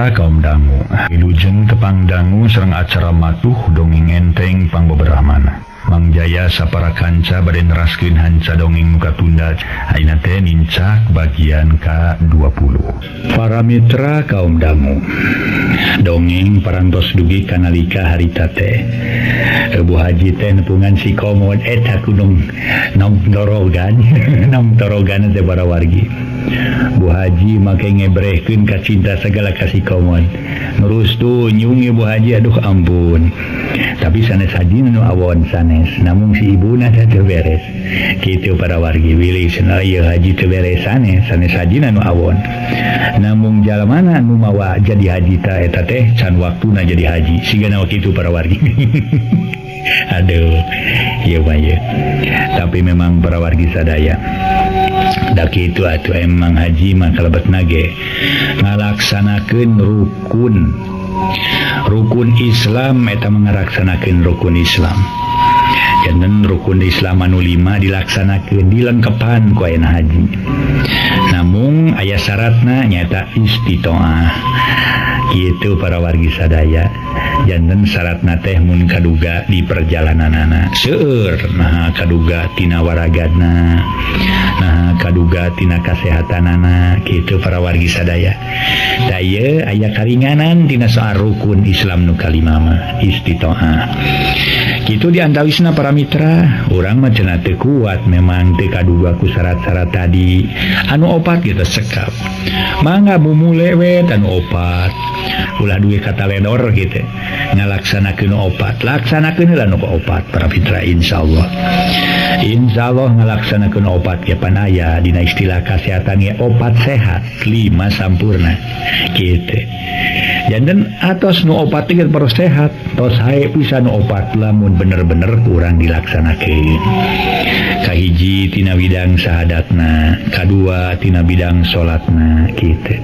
Mitra kaum dangu, wilujeng tepang dangu sareng acara matuh dongeng enteng pangbeberahmana. Mang Jaya sapara kanca bade neraskeun hanca dongeng nu katunda ayeuna teh nincak bagian ka-20. Para mitra kaum dangu, dongeng parantos dugi kanalika harita teh. Bu Haji teh nepungan si komod eta kudu nom torogan, nom torogan teh para wargi. Bu Haji make ngebrehkeun ka cinta segala kasih komod. Nurus tunyung Bu Haji, aduh ampun. Tapi sanes haji nu awon sanes, namung si ibuna teh teu beres. Kitu para wargi wilih cenah ieu haji teu beres sanes, sanes haji nu awon. Namung jalmana nu mawa jadi haji ta eta teh can waktuna jadi haji. Sigana kitu para wargi. Aduh, ieu mah ieu. Tapi memang para wargi sadaya da kitu atuh emang haji mah kalebetna ge ngalaksanakeun rukun. Rukun Islam eta ngalaksanakeun rukun Islam. Janten rukun Islam anu 5 dilaksanakeun dilengkepan ku ayeuna haji. Namung aya syaratna nyaeta istitoah. Kitu para wargi sadaya. Janten syaratna teh mun kaduga di perjalananana seueur, nah kaduga tina waragadna, nah kaduga tina kasehatanana, kitu para wargi sadaya. Da ieu aya karinganan tina soal rukun Islam nu kalima mah istitoah. Kitu diantawisna para mitra, urang mah cenah teu kuat memang teu kaduga ku syarat-syarat tadi. Anu opat gitu sekap. Mangga bumule we anu opat. Ulah duwe kata ledor gitu. Ngalaksanakeun opat, laksanakeun heula nu opat para mitra insyaallah. Insyaallah ngalaksanakeun opat ge pan aya dina istilah kasehatan ge opat sehat, 5 sampurna. Kitu. Janten atos nu opat ge terus sehat, tos hae pisan nu opat lamun bener-bener kurang dilaksanakeun. Kahiji tina bidang sahadatna, kadua tina bidang salatna kitu.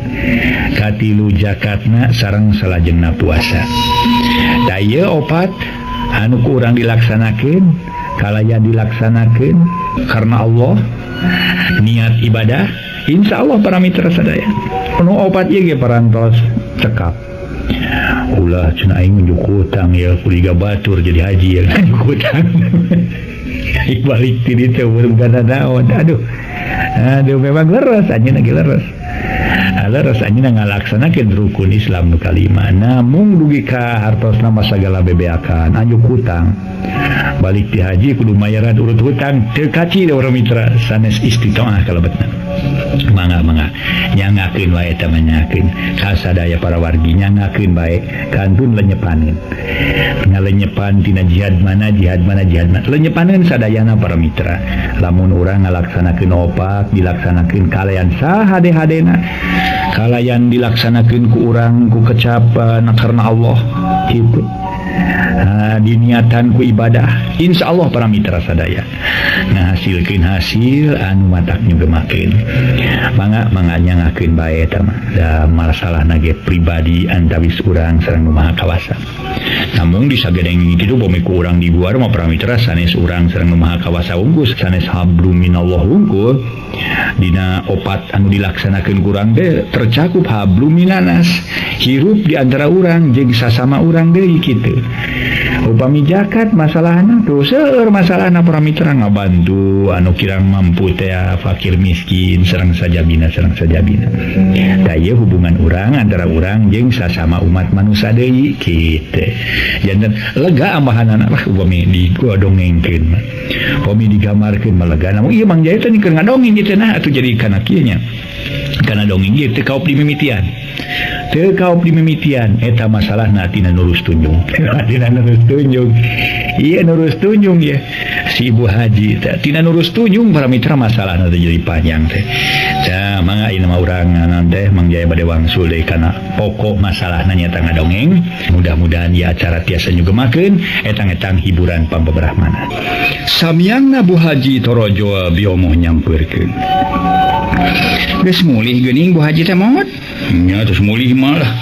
Katilu zakatna sareng salajengna puasa. Da ieu opat anu kurang dilaksanakeun, kalaya dilaksanakeun karena Allah, niat ibadah, insyaallah para mitra sadaya. Nu opat ieu ge parantos cekap. Ulah cenah aing nunjuk hutang ya kuliga batur jadi haji ya nunjuk hutang. Balik ti ditu bukan naon. Aduh. Aduh memang leres anjeunna ge leres. Leres anjeunna ngalaksanakeun rukun Islam nu kalima. Namung dugi ka hartosna mah sagala bebeakan anjuk hutang. Balik ti haji kudu mayaran urut hutang teu kaci urang mitra sanes istitoah kalebetna. Mangga-mangga nyangakeun wae eta mah nyangakeun kasadaya para wargi nyangakeun bae kantun lenyepanin ngalenyepan tina jihad mana jihad mana jihad mana lenyepaneun sadayana para mitra lamun urang ngalaksanakeun opat dilaksanakeun kalayan sahade-hadena kalayan dilaksanakeun ku urang ku kecapan karena Allah kitu. Diniatan ku ibadah insyaallah para mitra sadaya ngahasilkeun hasil anu matak nyugemakeun. Mangga mangga nyangakeun bae eta mah da masalahna ge pribadi antawis urang sareng nu Maha Kawasa. Namung disagedeng kitu bumi ku urang di luar mah para mitra sanes urang sareng nu Maha Kawasa wungkul sanes hablum minallah wungkul. Dina opat anu dilaksanakeun kurang teh tercakup hablum minanas hirup di antara urang jeung sasama urang deui kitu. Upami zakat masalahna tuh seueur masalahna para mitra ngabantu anu kirang mampu teh fakir miskin sareng sajabina sareng sajabina. Da ieu hubungan urang antara urang jeung sasama umat manusia deui kitu. Janten lega ambahanana lah upami digodongengkeun mah. Upami digambarkeun mah lega namun ieu Mang Jaya teh keur ngadongeng kitu nah atuh jadi kana kieu nya. Kana dongeng ieu teu kaop di mimitian. Teu kaop di mimitian eta masalahna tina nurus tunjung. Tina nurus tunjung. Ieu nurus tunjung ya. Si Ibu Haji teh tina nurus tunjung para mitra masalahna teh jadi panjang teh. Tah mangga ieu mah urang teh Mang Jaya bade wangsul deui kana pokok masalahna nyata ngadongeng. Mudah-mudahan ieu acara tiasa nyugemakeun etang-etang hiburan pambeberahmana. Samyangna Bu Haji torojo biomoh nyampeurkeun. Geus mulih geuning Bu Haji teh maot. Nya terus mulih mah lah.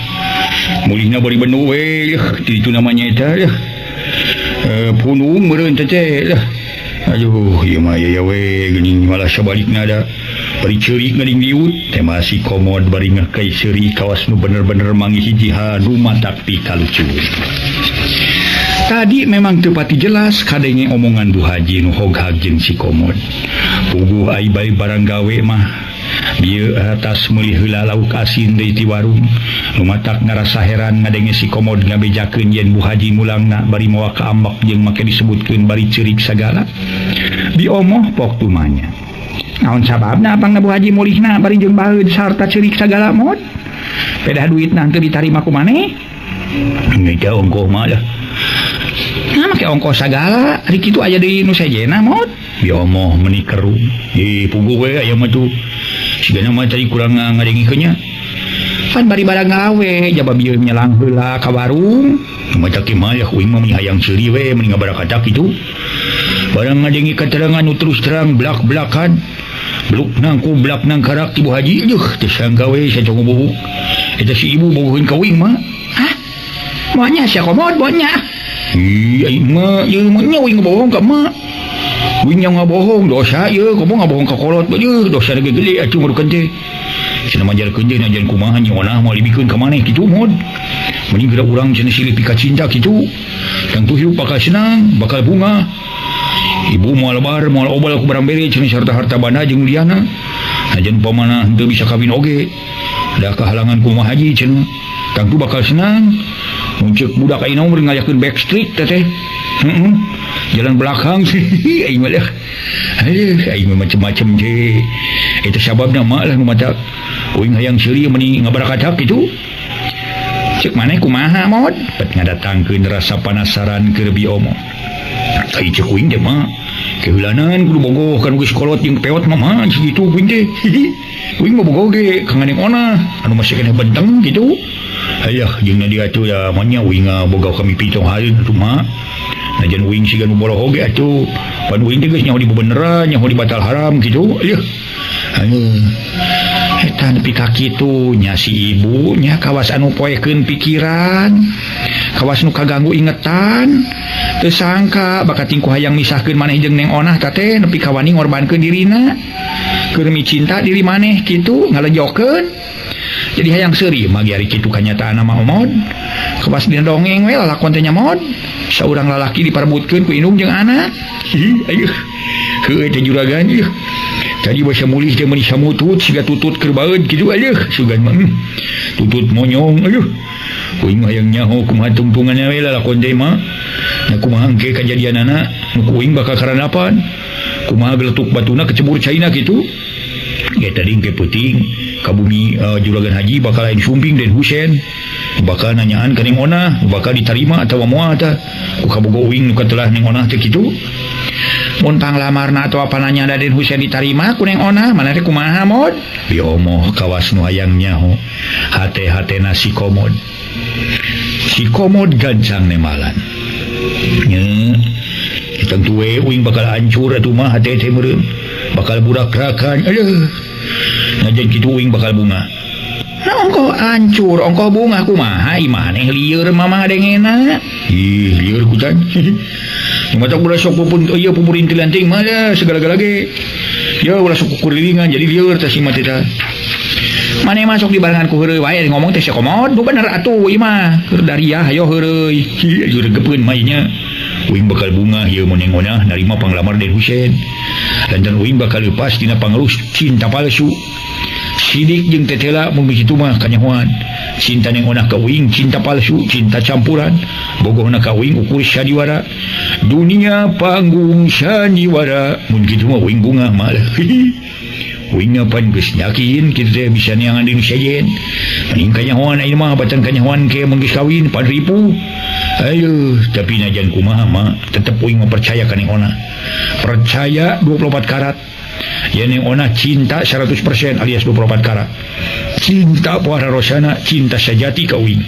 Mulihna bari bendu we, itu namanya eta ya. Punung meureun teh teh lah. Aduh, ieu mah ya we geuning malah sabalikna da. Bari ceurik ngadingdiut teh si Komod bari ngeukeui seuri kawas nu bener-bener manggih hiji hal nu matak pikalucu. Tadi memang teu pati jelas kadenge omongan Bu Haji nu hoghag jeung si Komod. Puguh ai bari barang gawe mah bieu atas meuli heula lauk asin deui ti warung. Nu matak ngarasa heran ngadenge si Komod ngabejakeun yen Bu Haji mulangna bari mawa ka ambek jeung make disebutkeun bari ceurik sagala. Diomoh pok tumanya. Naon sababna pangna Bu Haji mulihna bari jeung baeud sarta ceurik sagala mod? Pedah duitna henteu ditarima ku maneh? Geus ongkoh mah lah. Nah, make ongkoh sagala, ari kitu aya deui nu sejena mod. Diomoh meuni keru. Ih, puguh we aya mah tuh. Sigana mah tadi kurang ngadengikeun nya. Pan bari barang gawe jaba bieu nyelang heula ka warung. Mata kieu mah ya uing mah meuni hayang seuri we meuni ngabarakatak kitu. Barang ngadengi katerangan nu terus terang blak-blakan. Bluk nang ku blak nang karak ti Bu Haji juh teu sangka we sacongo bubuk. Eta si ibu bogoheun ka uing mah. Hah? Moanya sia Komod moanya. Ih, ai mah ieu mah nya uing bohong ka mak. Uing nya ngabohong dosa ieu komo ngabohong ka kolot ieu dosa ge gede atuh marukan teh. Cenah majarkeun teh najan kumaha nya onah moal dibikeun ka maneh kitu mod. Mending geura urang cenah silih pika cinta kitu. Tangtu hirup bakal senang, bakal bunga. Ibu moal lebar, moal obal ku barang bere cenah sarta harta banda jeung liana. Najan upamana henteu bisa kawin oge. Da kahalangan kumaha haji cenah. Tangtu bakal senang. Mun ceuk budak ayeuna mah ngayakeun backstreet teh. Heeh. Jalan belakang aing mah lah. Aduh, aing mah macem-macem je. Eta sababna mak lah nu matak uing hayang seuri meuni ngabarakatak kitu. Ceuk maneh kumaha mod? Pet ngadatangkeun rasa panasaran keur biomo. Ai ceuk uing teh mah keheulanan kudu bogoh kan geus kolot jeung peot mah mah kitu uing teh. Uing mah bogoh ge ka nganeng onah anu masih keneh benteng kitu. Ayah jeung dia atuh ya manya uing boga kami pitong hareun atuh mah. Najan uing siga nu boloho ge atuh. Pan uing teh geus nyaho dibebeneran, nyaho dibatal haram kitu. Ayah. Aduh. Eta nepi ka kitu nya si ibu nya kawas anu poekeun pikiran, kawas nu kaganggu ingetan. Teu sangka bakat tingku hayang misahkeun maneh jeung Neng Onah teh nepi ka wani ngorbankeun dirina. Keur micinta diri maneh kitu ngalejokeun. Jadi hayang seuri mah ge ari kitu kanyataan mah mod. Kawas dina dongeng we lalakon teh nya mod. Saurang lalaki diparebutkeun ku indung jeung anak. Ih, ayeuh. Heueuh teh juragan ieu. Tadi basa mulih teh meuni samutut siga tutut keur baeud kitu aduh sugan mah tutut monyong aduh. Uing hayang nyaho kumaha tungtunganna we lalakon teh mah. Nya kumaha engke kajadianana nu ku uing bakal karanapan. Kumaha geletuk batuna kecebur caina kitu. Ya tadi engke peuting ka bumi juragan haji bakal lain sumping dan Husen bakal nanyaan ka Neng Onah bakal diterima atawa moal tah ku kabogo uing nu katelah Neng Onah teh kitu. Mun panglamarna atawa pananya Raden Husen ditarima ku Neng Onah mana teh kumaha mod? Biomoh kawas nu hayang nyaho hate-hatena si Komod. Si Komod gancang nemalan. Nya tentu we uing bakal hancur atuh mah hate teh meureun. Bakal burak-rakan. Aduh. Najan kitu uing bakal bunga. Nah ongkoh hancur, ongkoh bunga kumaha ieu maneh lieur mama ngadengena. Ih, lieur kutan. Mata ulah sok pupun ieu pupurintilan teuing mah da segala-gala ge. Ya ulah sok kukulilingan jadi lieur teh si mah teh. Maneh masuk di barengan ku heureuy wae ngomong teh si Komod, nu bener atuh ieu mah. Keur dariah hayo heureuy. Hi, regepeun mah nya. Uing bakal bunga ieu mun Neng Onah narima panglamar Den Husen. Lantaran uing bakal leupas dina pangarus cinta palsu. Sidik jeung tetela mun kitu mah kanyahoan. Cinta Neng Onah ka uing cinta palsu, cinta campuran. Bogohna ka uing ukur sandiwara. Dunia panggung sandiwara. Mun kitu mah uing bunga malah. Uing pan geus yakin kitu teh bisa neangan deui nu sejen. Mending kanyahoan ayeuna mah batan kanyahoan ke mun geus kawin pan ripu. Aduh, tapi najan kumaha mah tetep uing mah percaya ka Neng Onah. Percaya 24 karat. Ya Neng Onah cinta 100% alias 24 karat. Cinta puara rosana, cinta sejati ka uing.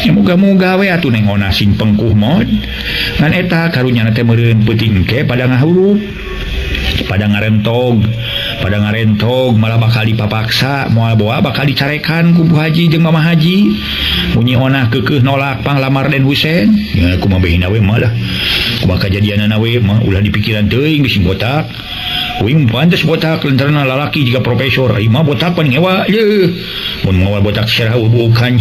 Ya moga-moga we atuh Neng Onah sing pengkuh mod. Ngan eta karunyana teh meureun peuting ke pada ngahurup, pada ngarentog, pada ngarentog malah bakal dipapaksa, moal boa bakal dicarekan ku Bu Haji jeung Mama Haji. Munyi Onah keukeuh nolak panglamar Den Husen. Ya kumaha behina we mah lah. Kumaha kajadianana we mah ulah dipikiran teuing geus botak. Uing pantes botak lantaran lalaki jiga profesor. Ieu mah botak pan ngewa yeuh. Mun mawa botak serah bukan.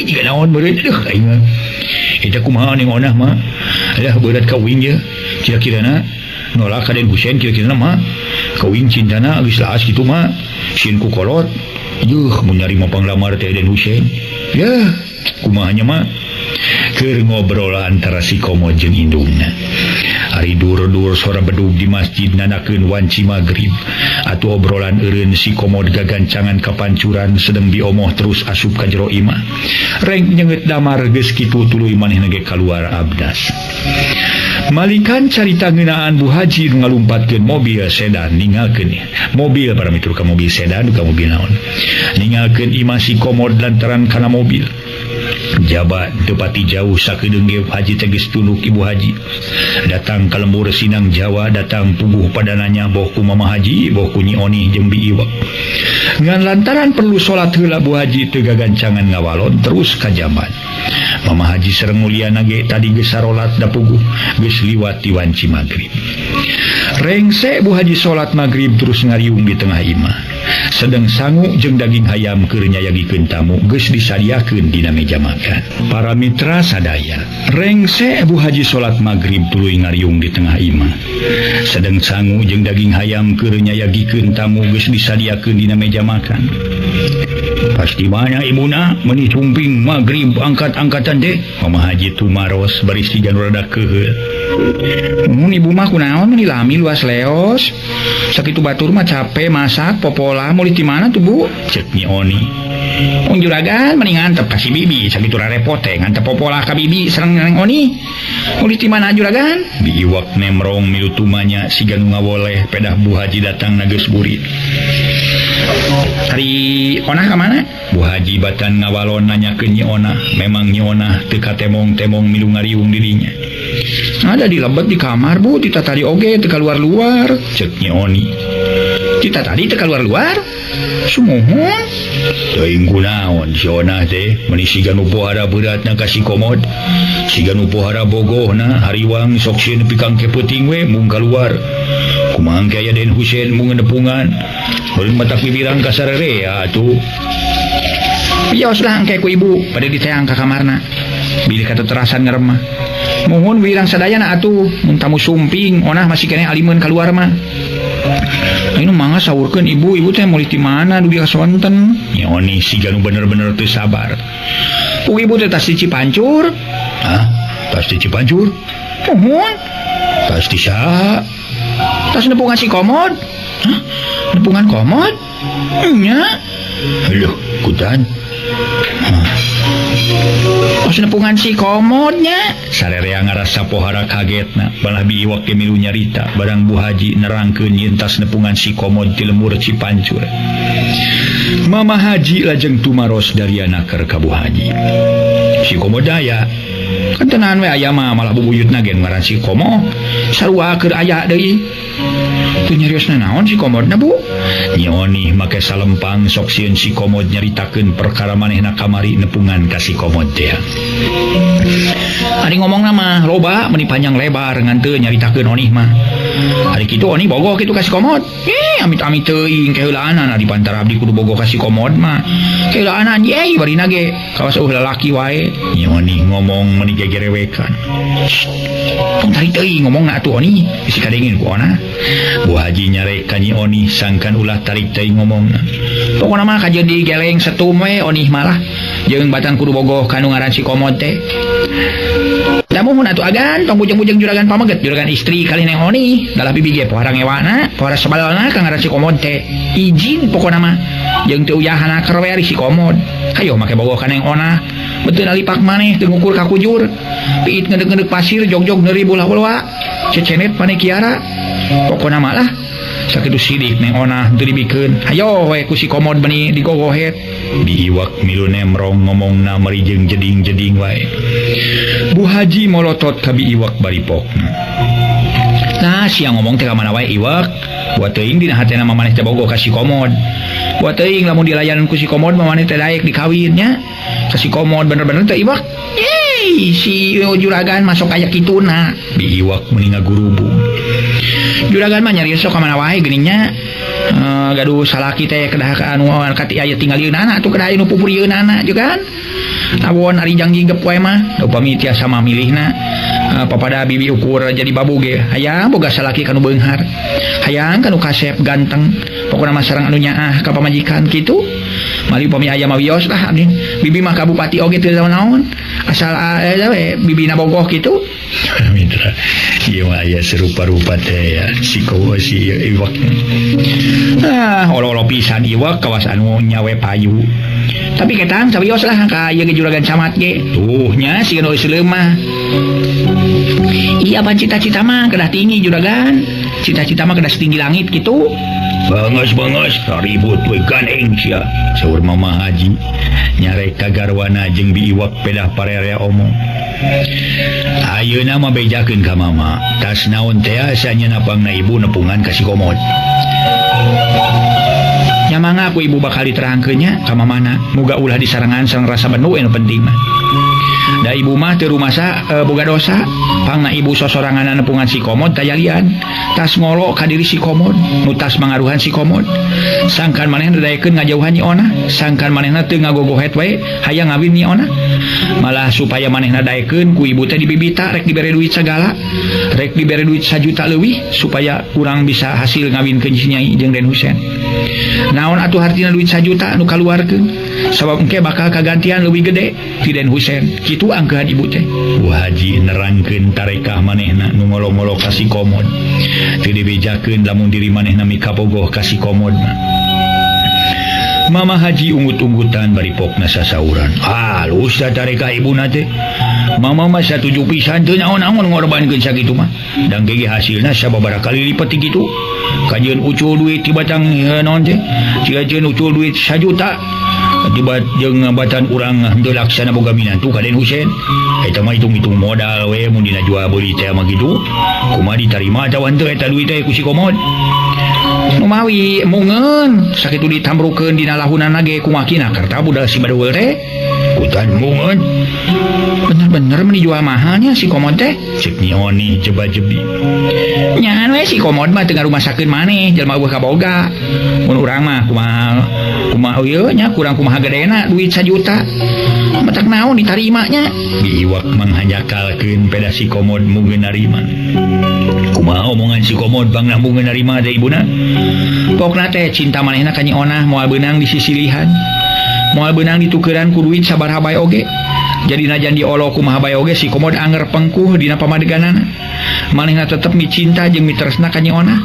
Jiga naon meureun deuh aing mah. Eta kumaha ning onah mah. Alah berat ka uing ye. Kira-kirana nolak ka Den Husein kira-kirana mah. Ka uing cintana geus laas kitu mah. Sieun ku kolot. Yuh mun nyari mah panglamar teh Den Husein. Yeuh kumaha nya mah. Keur ngobrol antara si Komod jeung indungna. Ari dur-dur sora bedug di masjid nanakeun wanci magrib. Atuh obrolan eureun si Komod gagancangan kapancuran sedeng diomoh terus asup ka jero imah. Reng nyenget damar geus kitu tuluy manehna ge kaluar abdas. Malikan carita ngeunaan Bu Haji nu ngalumpatkeun mobil sedan ninggalkeun mobil para mitur ka mobil sedan ka mobil naon. Ninggalkeun imah si Komod lantaran kana mobil. Jabat tepati jauh sakedeung ge Haji teh geus tunduk Ibu Haji. Datang ka lembur Sinang Jawa, datang puguh padananya boh ku Mama Haji, boh ku Nyi Onih jeung Bi Iwak. Ngan lantaran perlu salat heula Bu Haji teu gagancangan ngawalon terus ka jamban. Mama Haji sareng muliana ge tadi geus sarolat da puguh geus liwat ti wanci magrib. Rengse Bu Haji salat magrib terus ngariung di tengah imah. Sedang sangu jeung daging hayam keur nyayagikeun tamu geus disadiakeun dina meja makan. Para mitra sadaya, rengse Bu Haji salat magrib tuluy ngariung di tengah imah. Sedang sangu jeung daging hayam keur nyayagikeun tamu geus disadiakeun dina meja makan. Pasti mana ibuna meuni sumping magrib angkat-angkatan teh. Mama Haji tumaros bari siga nu rada keuheul. Mun ibu mah kunaon meuni lami luas leos. Sakitu batur mah capek masak popola mulih ti mana tuh Bu? Cek Nyi Oni. Mun juragan mending ngantep ka si bibi sakitu rarepot teh ngantep popola ka bibi sareng Neng Oni. Mulih ti mana juragan? Bi Iwak nemrong milu tumanya siga nu ngawoleh pedah Bu Haji datang geus burit. Ari Onah ka mana? Bu Haji batan ngawalon nanyakeun Nyi Onah. Memang Nyi Onah teu katemong-temong milu ngariung dirinya. Ada di lebet di kamar Bu, tita tadi oge teu kaluar-luar. Cek Nyi Oni. Tita tadi teu kaluar-luar? Sumuhun. Teuing kunaon si Onah teh meuni siga nu pohara beuratna ka si Komod. Siga nu pohara bogohna hariwang sok sieun nepi ka engke peuting we mung kaluar. Kumaha engke aya Den Husein mung nepungan. Meureun matak piwirang ka sararea atuh. Pios lah engke ku ibu bade diteang ka kamarna. Bilih kateterasan ngeremah. Muhun wirang sadayana atuh mun tamu sumping Onah masih keneh alimeun kaluar mah. Ayeuna mangga saurkeun ibu, ibu teh mulih ti mana dugi ka sonten? Nyi Oni siga nu bener-bener teu sabar. Ku ibu teh tas di Cipancur. Hah? Tas di Cipancur? Muhun. Tas di saha? Tas nepungan si Komod. Hah? Nepungan Komod? Nya. Aduh, kutan. Tos nepungan si Komodnya. Sarerea ngarasa pohara kagetna, malah Bi Iwak ge milu nyarita barang Bu Haji nerangkeun yen tas nepungan si Komod ti lembur Cipancur. Mama Haji lajeng tumaros dariana keur ka Bu Haji. Si Komod aya. Kan tenahan we aya mah malah bubuyutna ge ngaran si Komo. Sarua keur aya deui. Teu nyariosna naon si Komodna Bu? Nyi Oni make salempang sok sieun si Komod nyaritakeun perkara manehna kamari nepungan ka si Komod teh. Ari ngomongna mah loba meuni panjang lebar ngan teu nyaritakeun Oni mah. Ari kitu Oni bogoh kitu ka si Komod. Eh amit-amit teuing keheulaanan ari pantara abdi kudu bogoh ka si Komod mah. Keheulaanan ye barina ge kawas eueuh lalaki wae. Nyi Oni ngomong meuni gegerewekan. Tong tarik teuing ngomongna atuh Oni bisi kadengin ku Ona. Bu Haji nyarek ka Nyi Oni sangkan ulah tarik teuing ngomongna. Pokona mah kajeun digeleng setum we Oni malah jeung batan kudu bogoh ka nu ngaran si Komod teh. Da muhun atuh agan tong bujeng-bujeng juragan pameget juragan istri kali Neng Oni dalah bibi ge pohara ngewana pohara sabalna ka ngaran si Komod teh. Izin pokona mah jeung teu uyahana keur we ari si Komod. Hayo make bogoh ka Neng Ona betul alipak maneh teu ngukur ka kujur. Piit ngedek-ngedek pasir jog-jog neuri bola-bola cecenet maneh kiara. Pokona mah lah sakitu sidik Neng Onah teu dibikeun. Hayo we ku si Komod meuni digogohet. Bi Iwak milu nemrong ngomongna meri jeung jeding-jeding wae. Bu Haji molotot ka Bi Iwak bari pokna. Nah sia ngomong teh ka mana wae Iwak. Buat teuing dina hatena mah maneh teh bogoh ka si Komod. Buat teuing lamun dilayanan ku si Komod mah maneh teh daek dikawin nya. Ka si Komod bener-bener teh Iwak. Yeay si juragan masuk aya kituna. Bi Iwak meuni ngagurubung. Juragan mah nyarios sok ka mana wae geuning nya. Gaduh salaki teh kedah ka anu kati aya tingalieunana atuh kedah anu pupurieunana juga kan. Awon ari jangjinggep wae mah upami tiasa mah milihna papada bibi ukur jadi babu ge hayang boga salaki kanu beunghar. Hayang kanu kasep ganteng pokona mah sareng anu nyaah ka pamajikan kitu. Mali upami aya mah wios lah abdi. Bibi mah ka bupati oge teu naon. Asal we bibina bogoh kitu. Mitra ieu mah aya serupa-rupa teh ya si kowo si iwak. Ah, olo-olo pisan iwak kawas anu nyawe payu. Tapi ketang sawios lah ka ieu ge juragan camat ge. Tuh nya si nu geus mah. Iya pan cita-cita mah kedah tinggi juragan. Cita-cita mah kedah setinggi langit gitu. Banges-banges ribut we ganeng sia. Saur Mama Haji nyarek ka garwana jeung bi iwak pedah parerea omong. Ayeuna mah bejakeun ka mama. Tas naon teh asa nyeuna pangna ibu nepungan ka si komod. Nya mangga ku ibu bakal diterangkeun nya ka mamana. Muga ulah disarengan sareng rasa benu anu penting mah. Da ibu mah teu rumasa boga dosa. Pangna ibu sosorangan nepungan si komod tayalian. Tas ngolo ka diri si komod, nu tas mangaruhan si komod. Sangkan manehna daekeun ngajauhan Nyi Ona, sangkan manehna teu ngagogohet wae hayang ngawin Nyi Ona. Malah supaya manehna daekeun ku ibu teh dibibita rek dibere duit sagala, rek dibere duit sajuta leuwih supaya urang bisa hasil ngawinkeun si Nyai jeung Den Husen. Naon atuh hartina duit sajuta nu kaluarkeun? Sabab engke bakal kagantian leuwih gede ti Den Husen. Kitu angkeuhan ibu teh. Bu Haji nerangkeun tarekah manehna nu ngolo-ngolo ka si komod. Teu dibejakeun lamun diri manehna mikabogoh ka si komod mah. Mama Haji ungut-ungutan bari pokna sasauran. Halus da tarekah ibuna teh. Mama mah satuju pisan teu naon-naon ngorbankeun sakitu mah. Dan ge hasilna sababaraha kali lipat ti kitu. Kajeun ucul duit ti batang naon teh? Kajeun ucul duit sajuta. Tiba jeung batan urang henteu laksana boga minantu ka Den Husen. Eta mah hitung-hitung modal we mun dina jual beuli teh mah kitu. Kumaha ditarima atawa henteu eta duit teh ku si komod. Nu mawi mungeun sakitu ditambrukeun dina lahunana ge kumakina karta budal si badul teh. Kutan mungeun. Bener-bener meni jual mahalnya si komod teh. Cek Nyi Oni jeba-jebi. Nyahan we si komod mah teu ngarumasakeun maneh jelema eueuh kaboga. Mun urang mah kumaha kumaha ieu nya kurang kumaha gedena duit sajuta. Matak naon ditarima nya. Bi iwak manghanjakalkeun peda si komod mugeun narima. Kumaha omongan si komod bangna mugeun narima teh ibuna? Pokna teh cinta manehna ka Nyi Onah moal beunang disisilihan. Moal beunang ditukeran ku duit sabaraha bae oge. Jadi najan diolo kumaha bae oge si komod anger pengkuh dina pamadeganana. Manehna tetep micinta jeung mitresna ka Nyi Onah.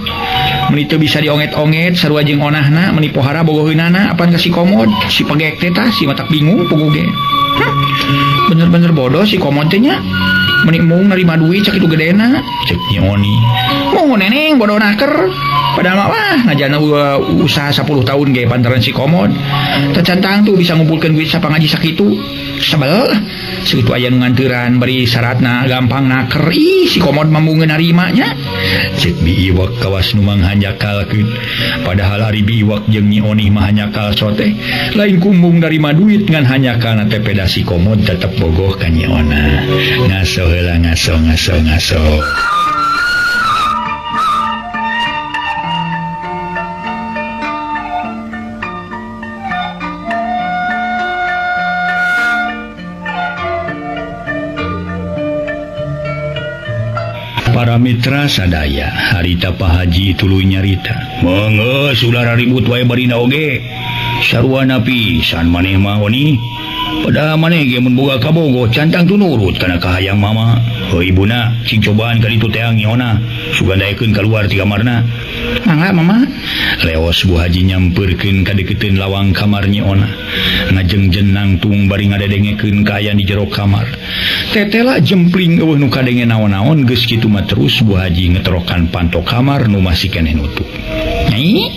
Meni teu bisa dionget-onget sarua jeung onahna, meni pohara bogoheunana apan ka si komod, si pegek teh tah si matak bingung puguh ge. Bener-bener bodoh si komod teh nya. Meni mung nerima duit sakitu gedena. Cek Nyi Oni. Mau neneng bodoh naker. Padahal mah wah ngajana usaha 10 tahun ge pantaran si komod. Tacantang tuh bisa ngumpulkeun duit sapangaji sakitu. Sebel sakitu aya nu nganturan bari syaratna gampang naker. Ih si komod mah mung narima nya. Cek bi iwak kawas nu manghanjakalkeun. Padahal ari bi iwak jeung Nyi Oni mah hanjakal sote. Lain kumbung narima duit ngan hanjakalna teh peda si komod tetep bogoh ka Nyi Ona. Ngaso heula ngaso ngaso ngaso. Para mitra sadaya harita Pak Haji tuluy nyarita. Mengeus ulah ribut wae barina oge. Sarua pisan maneh mah oni. Padahal maneh ge mun boga kabogoh cantang tunurut kana kahayang mama. Heuh ibuna cing cobaan ka ditu teh Nyi Ona. Sugan daekeun kaluar ti kamarna. Mangga mama. Leos Bu Haji nyampeurkeun ka deukeuteun lawang kamar Nyi Ona. Ngajengjen nangtung bari ngadedengekeun kaayaan di jero kamar. Tetela jempling eueuh nu kadenge naon-naon geus kitu mah terus Bu Haji ngeterokan panto kamar nu masih keneh nutup. Nyai,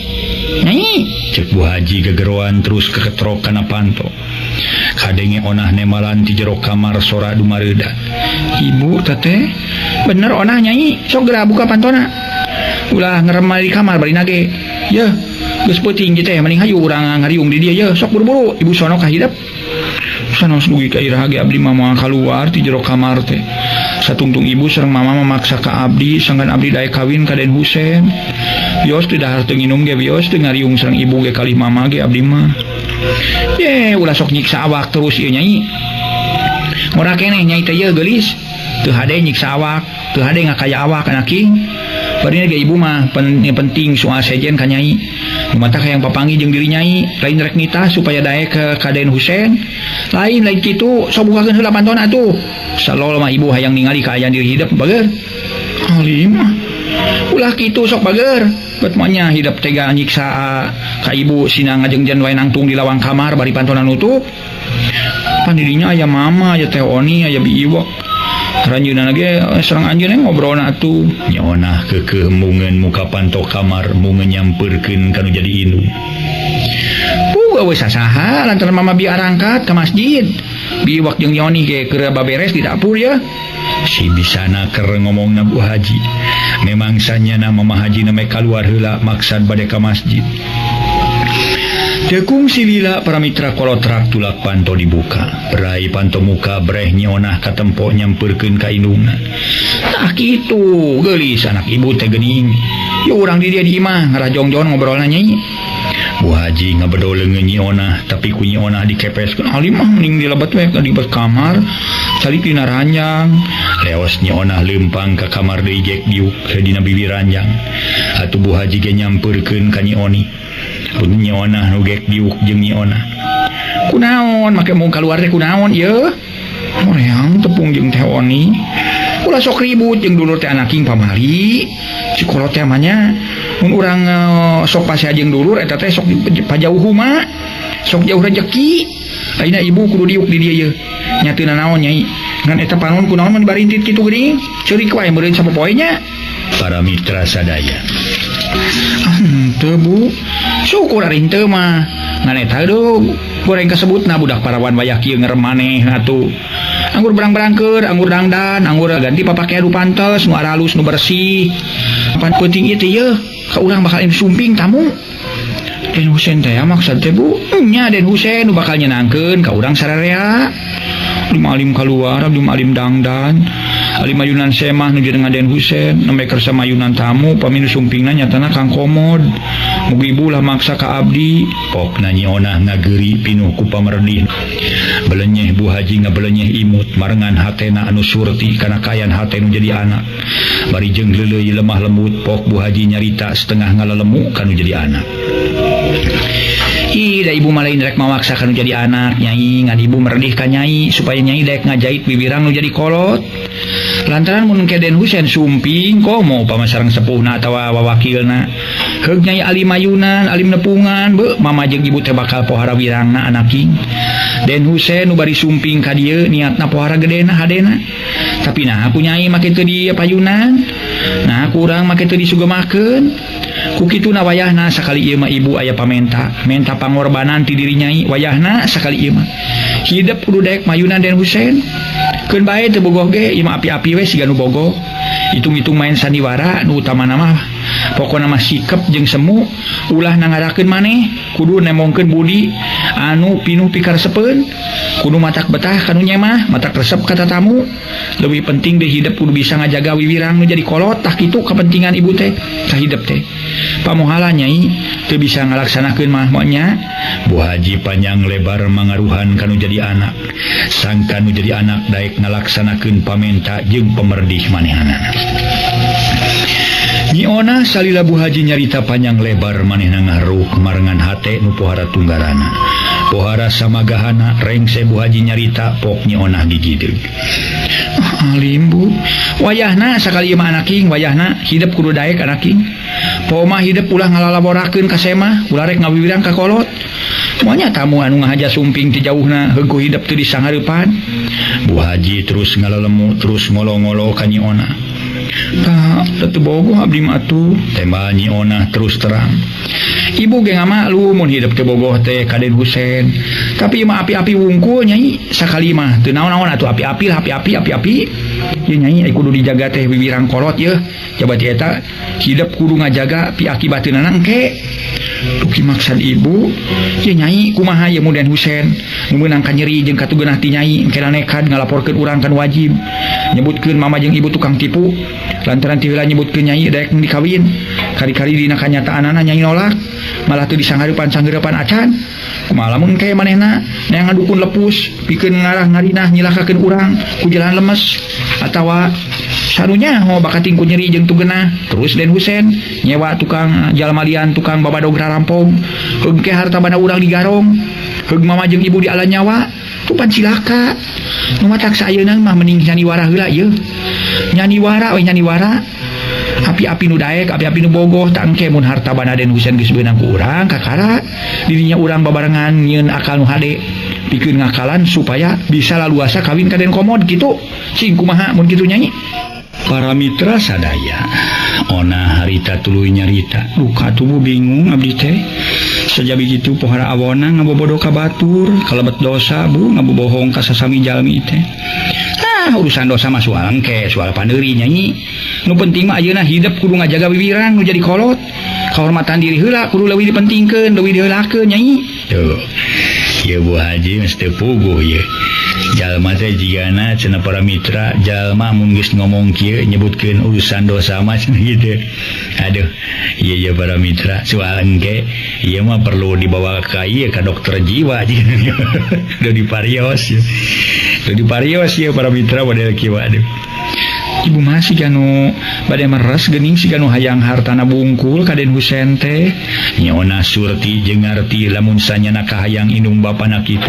nyai, cek Bu Haji gegeroan terus keketrok kana panto. Kadenge Onah nemalan ti jero kamar sora dumareuda. Ibu teteh, bener Onah nyai, sok geura buka pantona. Ulah ngeremah di kamar bari nage. Yeuh, geus peuting teh mending hayu urang ngariung di dieu yeuh, sok buru-buru ibu sono kahidep. Sanaos dugi ka iraha ge abdi mah moal kaluar ti jero kamar teh. Satungtung ibu sareng mama memaksa ka abdi sangkan abdi daek kawin ka Den Husen. Bios teu dahar teu nginum ge bios teu ngariung sareng ibu ge kalih mama ge abdi mah. Ye ulah sok nyiksa awak terus ieu nyai. Ora keneh nyai teh yeuh geulis. Teu hade nyiksa awak, teu hade ngakaya awak anak king. Barina ge ibu mah penting soal sejen ka nyai. Mata hayang papanggih jeung diri nyai, lain rek nitah supaya daek ka Den Husen. Lain lain kitu, sok bukakeun heula pantona atuh. Salol mah ibu hayang ningali kaayaan diri hidup bager. Alim mah. Ulah kitu sok bager. Bet mah nya hidup tega nyiksa ka ibu sina ngajengjen wae nangtung di lawang kamar bari pantona nutup. Pan didinya aya mama, aya teh Oni, aya bi Iwok. Ranjeunna ge sareng anjeunna ngobrolna atuh. Nyi Onah keukeuh mungeun muka panto kamar mungeun nyampeurkeun ka nu jadi indung. Puguh we sasaha lantaran mama bi arangkat ka masjid. Bi Iwak jeung Yoni ge keur baberes di dapur ya. Si bisana keur ngomongna Bu Haji. Memang sanyana Mama Haji na kaluar heula maksad bade ka masjid. Tekung silila para mitra kolotrak tulak panto dibuka. Berai panto muka breh Nyi Onah katempo nyampeurkeun ka indungna. Tah kitu geulis anak ibu teh geuning. Yeuh urang di dieu di imah ngarajongjon ngobrolna nyai. Bu Haji ngabedol leungeun Nyi Onah tapi ku Nyi Onah dikepeskeun. Alim mah mending dilebet we ka di kamar calik dina ranjang. Leos Nyi Onah leumpang ka kamar deui jek diuk dina bibi ranjang. Atuh Bu Haji ge nyampeurkeun ka Nyi Oni. Pun Nyi Onah nu gek diuk jeung Nyi Onah. Kunaon make mung kaluar teh kunaon ieu? Horeang tepung jeung teh Oni. Ulah sok ribut jeung dulur teh anaking pamali. Si kolot teh mah nya mun urang sok pasea jeung dulur eta teh sok pajauh huma, sok jauh rejeki. Ayeuna ibu kudu diuk di dieu yeuh. Nya teu nanaon nyai. Ngan eta panon kunaon mun barintit kitu geuning? Ceurik wae meureun sapopoe nya. Para mitra sadaya. Henteu Bu. Syukur ari henteu mah. Ngan eta aduh goreng kasebutna budak parawan wayah kieu ngerem maneh atuh. Anggur berang-berangker, anggur dangdan, anggur ganti papakean nu pantes, nu aralus, nu bersih. Pan penting ieu teh yeuh, ka urang bakal sumping tamu. Den Husen teh maksud teh Bu, nya Den Husen nu bakal nyenangkeun ka urang sararea. Alim alim kaluar, alim alim dangdan, alim mayunan semah nu jeung Den Husen, nembe kersa mayunan tamu, pami nu sumpingna nyatana Kang Komod. Mugi ibu lah maksa ka abdi. Pokna Nyi Onah ngageuri pinuh ku pamerdih. Belenyeh Bu Haji ngabelenyeh imut marengan hatena anu surti kana kayan hate nu jadi anak. Bari jeung leuleuy lemah lembut pok Bu Haji nyarita setengah ngalalemu kanu jadi anak. Ih, da ibu mah lain rek mamaksa kanu jadi anak nyai, ngan ibu meredih ka nyai supaya nyai daek ngajait bibirang nu jadi kolot. Lantaran mun ke Den Husen sumping komo upama sareng sepuhna atawa wawakilna. Heug nyai alim mayunan, alim nepungan, beuh mama jeung ibu teh bakal pohara wirangna anaking. Den Husen nu bari sumping ka dieu niatna pohara gedena hadena. Tapi nah aku nyai make teu di payunan. Nah kurang make teu disugemakeun. Ku kituna wayahna sakali ieu mah ibu aya pamenta, menta pangorbanan ti diri nyai wayahna sakali ieu mah. Hidep kudu daek mayunan Den Husen. Keun bae teu bogoh ge ieu mah api-api we siga nu bogoh. Hitung-hitung main sandiwara nu utamana mah pokona mah sikep jeung semu ulah nangarakeun maneh kudu nemongkeun budi anu pinuh pikaresepeun kudu matak betah kanu nyemah matak resep ka tatamu. Leuwih penting deui hidep kudu bisa ngajaga wiwirang nu jadi kolot tah kitu kepentingan ibu teh ka hidep teh. Pamohala nyai teu bisa ngalaksanakeun mah nya. Bu Haji panjang lebar mangaruhan kanu jadi anak sangka nu jadi anak daek ngalaksanakeun pamenta jeung pemerdih manehanana. Nyi Onah salila Bu Haji nyarita panjang lebar manehna ngaruh marengan hate nu pohara tunggarana. Pohara samagahana rengse Bu Haji nyarita pok Nyi Onah gigideug. Alim Bu, wayahna sakali ieu mah anaking, wayahna hidep kudu daek anaking. Poma hidep ulah ngalalaborakeun ka semah, ulah rek ngawiwirang ka kolot. Moanya tamu anu ngahaja sumping ti jauhna heuh ku hidep teu disangareupan. Bu Haji terus ngalalemu terus ngolo-ngolo ka Nyi Onah. Tah, teu bogoh abdi mah atuh. Tembal Nyi Onah terus terang. Ibu ge ngamaklum mun hidep teu bogoh teh ka Den Husen. Tapi ieu mah api-api wungkul nyai sakali mah teu naon-naon atuh api-api lah api-api api-api. Ieu nyai kudu dijaga teh wiwirang kolot yeuh. Coba ti eta hidep kudu ngajaga pi akibateunana engke. Duki maksad ibu ye nyai kumaha ye mun Den Husen nu meunang kanyeri jeung katugeunah ti nyai engke nekat ngalaporkeun urang kan wajib nyebutkeun mama jeung ibu tukang tipu lantaran ti heula nyebutkeun nyai daek dikawin kari-kari dina kanyataanana nyai nolak malah teu disanghareupan-sanghareupan acan kumaha lamun engke manehna neangan dukun lepus pikeun ngarah ngarinah nyilakakeun urang ku jalan lemes atawa sarunya ho bakating ku nyeri jeung tugeunah terus Den Husen nyewa tukang jalmalian tukang babadog rarampong engke harta banda urang digarong heug mama jeung ibu di ala nyawa tu pan cilaka nu matak sayeuna mah mending nyaniwara heula ieu nyaniwara we nyaniwara api-api nu daek api-api nu bogoh tak engke mun harta banda Den Husen geus beunang ku urang kakara dirinya urang babarengan nyieun akal nu hade pikeun ngakalan supaya bisa laluasa kawin ka Den Komod kitu cing kumaha mun kitu nyanyi. Para mitra sadaya ona harita tuluy nyarita duka tubuh bingung abdi teh sajabi kitu pohara awona ngabobodo ka batur kalebet dosa bu ngabobohong ka sasami jalmi teh ah urusan dosa mah soal engke soal pandeuri nyanyi nu penting mah ayeuna hidup kudu ngajaga wiwiran nu jadi kolot kehormatan diri heula kudu leuwih dipentingkeun leuwih diheulakeun nyanyi. Tuh ieu Bu Haji mesti puguh ieu jalma teh jigana cenah para mitra jalma mun geus ngomong kieu nyebutkeun urusan dosa mah gitu. Aduh ieu ieu para mitra soal engke ieu mah perlu dibawa ka ieu ka dokter jiwa jigana. Udah diparios ya. Udah diparios ieu para mitra model kieu aduh. Ibu mah siga nu bade meres geuning siga nu hayang hartana bungkul ka Den Husen teh. Nyona Surti jeung ngarti lamun sanyana kahayang indung bapana kitu.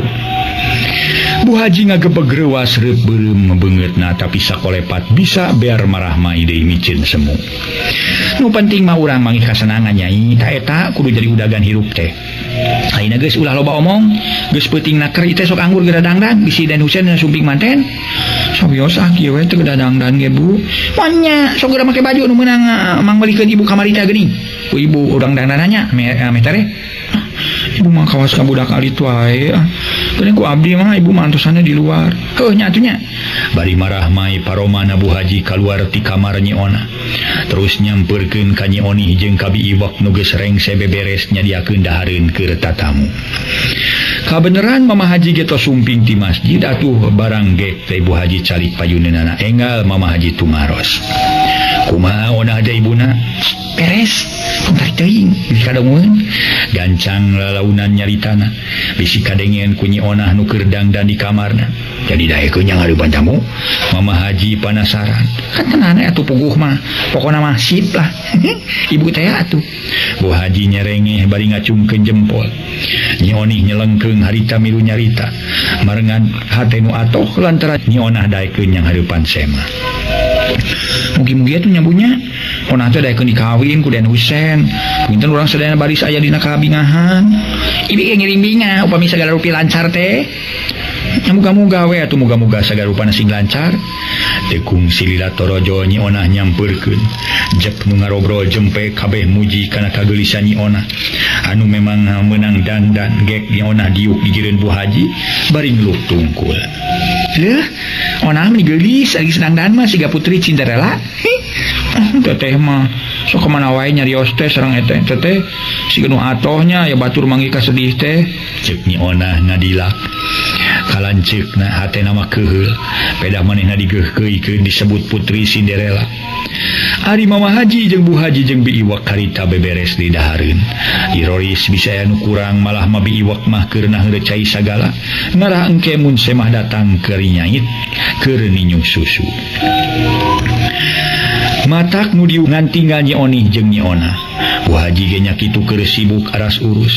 Bu Haji ngagebeg reuas reup beureum beungeutna tapi sakolepat bisa bear marah mah deui miceun semu. Nu penting mah urang mangih kasenangan nyai ta eta kudu jadi udagan hirup teh. Ayeuna geus ulah loba omong, geus peuting naker teh sok anggur geura dangdan bisi Den Husen sumping manten. Sawios ah kieu we teu dadangdan ge Bu. Monya sok geura make baju nu meunang mangmeulikeun ibu kamari teh geuning. Ku ibu urang dangdananya me tere. Ibu mah kawas ka budak alit wae. Geuning ku abdi mah ibu mah antosanna di luar. Heuh nya atuh nya. Bari marah mai paromana Bu Haji kaluar ti kamar Nyi Ona. Terus nyampeurkeun ka Nyi Onih jeung ka Bi Iwak nu geus rengse beberes nyadiakeun dahareun keur tatamu. Kabeneran Mama Haji ge tos sumping ti masjid atuh barang ge teh Ibu Haji calik payuneunana enggal Mama Haji tumaros. Kumaha onah teh ibuna? Beres, tong tarik teuing bisi kadongeun. Gancang lalaunan nyaritana bisi kadengean ku Nyi Onah nu keur dangdan di kamarna. Jadi daekeun nya ngareupan tamu. Mama Haji panasaran. Kan tenan atuh puguh mah. Pokona mah sip lah. Ibu teh atuh. Bu Haji nyerengeh bari ngacungkeun jempol. Nyi Onih nyelengkeung harita milu nyarita. Marengan hate nu atoh lantaran Nyi Onah daekeun nya hareupan sema. Mugi-mugi atuh nyabunya. Onah teh daekeun dikawin ku Den Husen. Punten urang sadayana baris aya dina kabingahan. Ibi ge ngiring bingah upami sagala rupi lancar teh. Muga-muga we atuh muga-muga sagala rupana sing lancar. Teu kungsi lila torojo Nyi Onah nyampeurkeun. Jep nu ngarobrol jempe kabeh muji kana kageulisan Nyi Onah. Anu memang meunang dandan gek Nyi Onah diuk dijireun Bu Haji bari ngeluh tungkul. Leuh, Onah mah geulis ari dangdan mah siga putri Cinderella. Teteh mah sok kemana wae nyarios teh sareng eta teteh siga nu atohnya ya batur manggih kasedih teh. Ceuk Nyi Onah ngadilak. Kalanceukna hatena mah keuheul pedah manehna digeukeuikeun disebut putri Cinderella. Ari Mama Haji jeung Bu Haji jeung Bi Iwak karita beberes di dahareun. Iroris bisa aya nu kurang malah ma Bi Iwak mah keur naheureuh cai sagala. Ngarah engke mun semah datang keur nyait keur ninyuh susu. Matak nu dieu ngan tinggal Nyi Onih jeung Nyi Ona. Bu Haji ge nya kitu keur sibuk aras urus.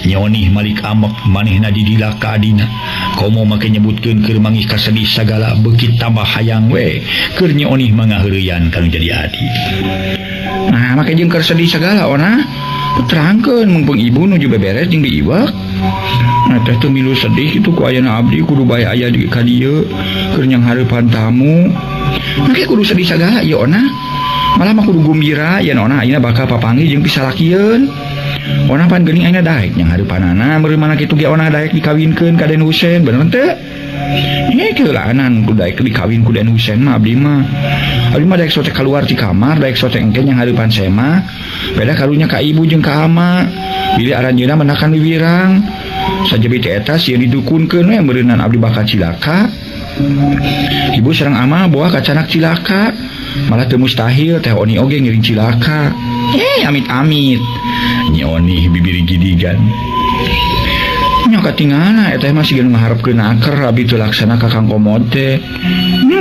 Nyi Onih malik amek manehna didilak ka adina. Komo make nyebutkeun keur mangih kasedih sagala beuki tambah hayang we keur Nyi Onih mah ngaheureyan kanu jadi adi. Nah, make jeung keur sedih sagala Ona. Terangkeun mumpung ibu nuju beberes jeung Bi Iwak. Nah, teh teu milu sedih kitu ku ayana abdi kudu bae aya di ka dieu keur nyanghareupan tamu. Make kudu sedih sagala ieu Ona. Malah mah kudu gumbira yen Ona ayeuna bakal papanggih jeung pisalakieun. Ona pan geuning ayeuna daek nyanghareupanana meureun mana kitu ge Ona daek dikawinkeun ka Den Husen bener teu? Ini keulaanan kudu daek dikawin ku Den Husen mah abdi mah. Abdi mah daek sote kaluar ti kamar, daek sote engke nya hareupan sema. Beda karunya ka ibu jeung ka ama. Bilih aranjeunna menakan wiwirang. Sajebi teh eta sieun didukunkeun we meureunan abdi bakal cilaka. Ibu sareng ama boah kacanak cilaka. Malah teu mustahil teh Oni oge ngiring cilaka. Amit-amit. Nyi Oni bibir gidigan. Nya katinggalna eta mah siga nu ngaharepkeun aker abdi teu laksana ka Kang Komod teh.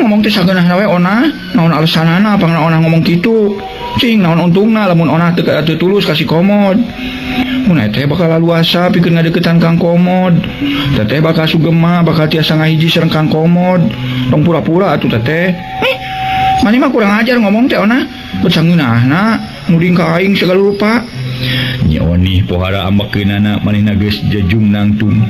Ngomong teh sageunahna we Ona, naon alesanana pangna Ona ngomong kitu. Cing naon untungna lamun Ona teu tulus ka si Komod. Mun eta bakal laluasa pikeun ngadeukeutan Kang Komod. Teteh bakal sugema, bakal tiasa ngahiji sareng Kang Komod. Tong pura-pura atuh teteh. Mani mah kurang ajar ngomong teh Ona. Becangeunahna nuding ka aing segala rupa. Nyi Oni pohara ambekeunana manehna geus jejung nangtung.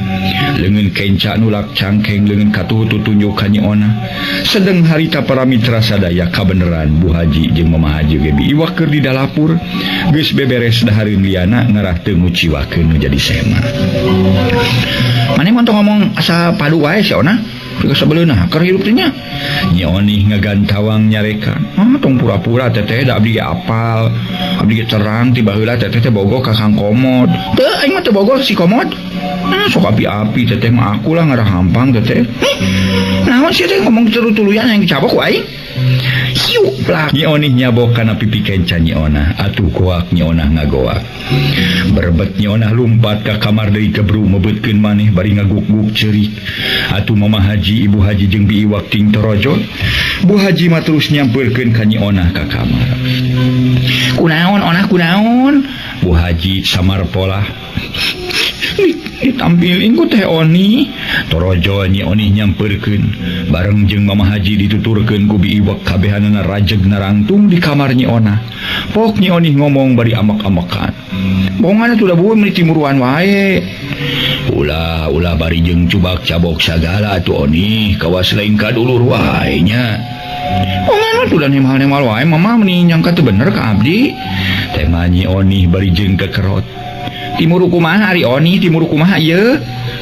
Leungeun kenca nulak cangkeng leungeun katuhu tutunjuk ka Nyi Ona. Sedeng harita para mitra sadaya kabeneran Bu Haji jeung Mama Haji ge biiwak keur di dalapur geus beberes dahareun liana ngarah teu nguciwakeun nu jadi sema. Mane mah tong ngomong asa padu wae si Ona. Teu sabeleunah keur hirup teh nya. Nyi Oni ngagantawang nyarekan. Ah tong pura-pura teteh da abdi ge apal. Abdi ge terang ti baheula teteh teh bogoh ka Kang Komod. Teu aing mah teu bogoh si Komod. Sok api-api teteh mah aku lah ngarah hampang teteh. Naon sih teh ngomong terus-tuluyan yang dicabok ku aing. Hiu plak. Nyi Oni nyabok kana pipi kenca Nyi Ona. Atuh goak Nyi Ona ngagoak. Berbet Nyi Ona lumpat ka kamar deui kebru mebetkeun maneh bari ngaguk-guk ceurik. Atuh Mama Haji, Ibu Haji jeung Bi Iwak ting torojol. Bu Haji mah terus nyampeurkeun ka Nyi Ona ka kamar. Kunaon Ona kunaon? Bu Haji samar polah. Ditampilin ku Teh Oni. Torojol Nyi Oni nyampeurkeun bareng jeung Mama Haji dituturkeun ku Bi Iwak kabehanana rajeg narangtung di kamar Nyi Ona. Pok Nyi Oni ngomong bari amak-amakan. Bongan atuh da bueu meuni timuruan wae. Ulah ulah bari jeung cubak cabok sagala atuh Oni kawas lain ka dulur wae nya. Bongan atuh da nemal-nemal wae mama meuni nyangka teu bener ka abdi. Teh mah Nyi Oni bari jeung kekerot. Timur kumaha ari Oni, timur kumaha ieu?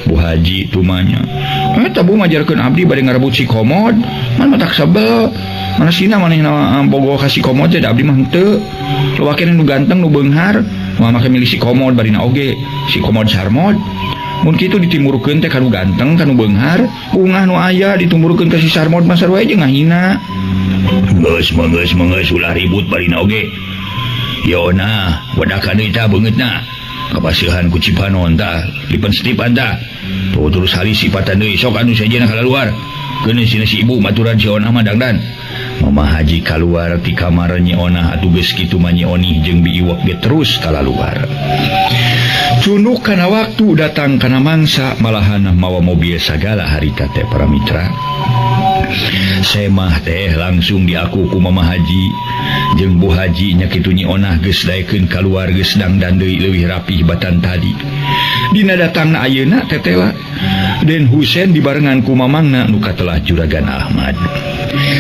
Bu Haji tumanya. Eta bu majarkeun abdi bari ngarebut si Komod, man matak sebel. Mana sina manehna bogoh ka si Komod teh da abdi mah henteu. Luwakeun nu ganteng nu beunghar, moal make milih si Komod barina oge, si Komod sarmod. Mun kitu ditimurkeun teh ka nu ganteng, ka nu beunghar, ungah nu aya ditumurkeun ka si sarmod mah sarua jeung ngahina. Geus mah geus mah geus ulah ribut barina oge. Yo nah, wadakan deui tah beungeutna. Kapasihan ku Cipanon tah, lipen setipan tah. Tuh terus halis sipatan deui sok anu sejenna kaluar. Keun sina si ibu maturan si Ona mah dangdan. Mama Haji kaluar ti kamar Nyi Ona atuh geus kitu mah Nyi Oni jeung Bi Iwak ge terus kalaluar. Cunduk kana waktu datang kana mangsa malahan mawa mobil sagala harita teh para mitra. Semah teh langsung diaku ku Mama Haji jeung Bu Haji nya kitu Nyi Onah geus daekeun kaluar geus dangdan deui leuwih rapih batan tadi. Dina datangna ayeuna tetela Den Husen dibarengan ku mamangna nu katelah Juragan Ahmad.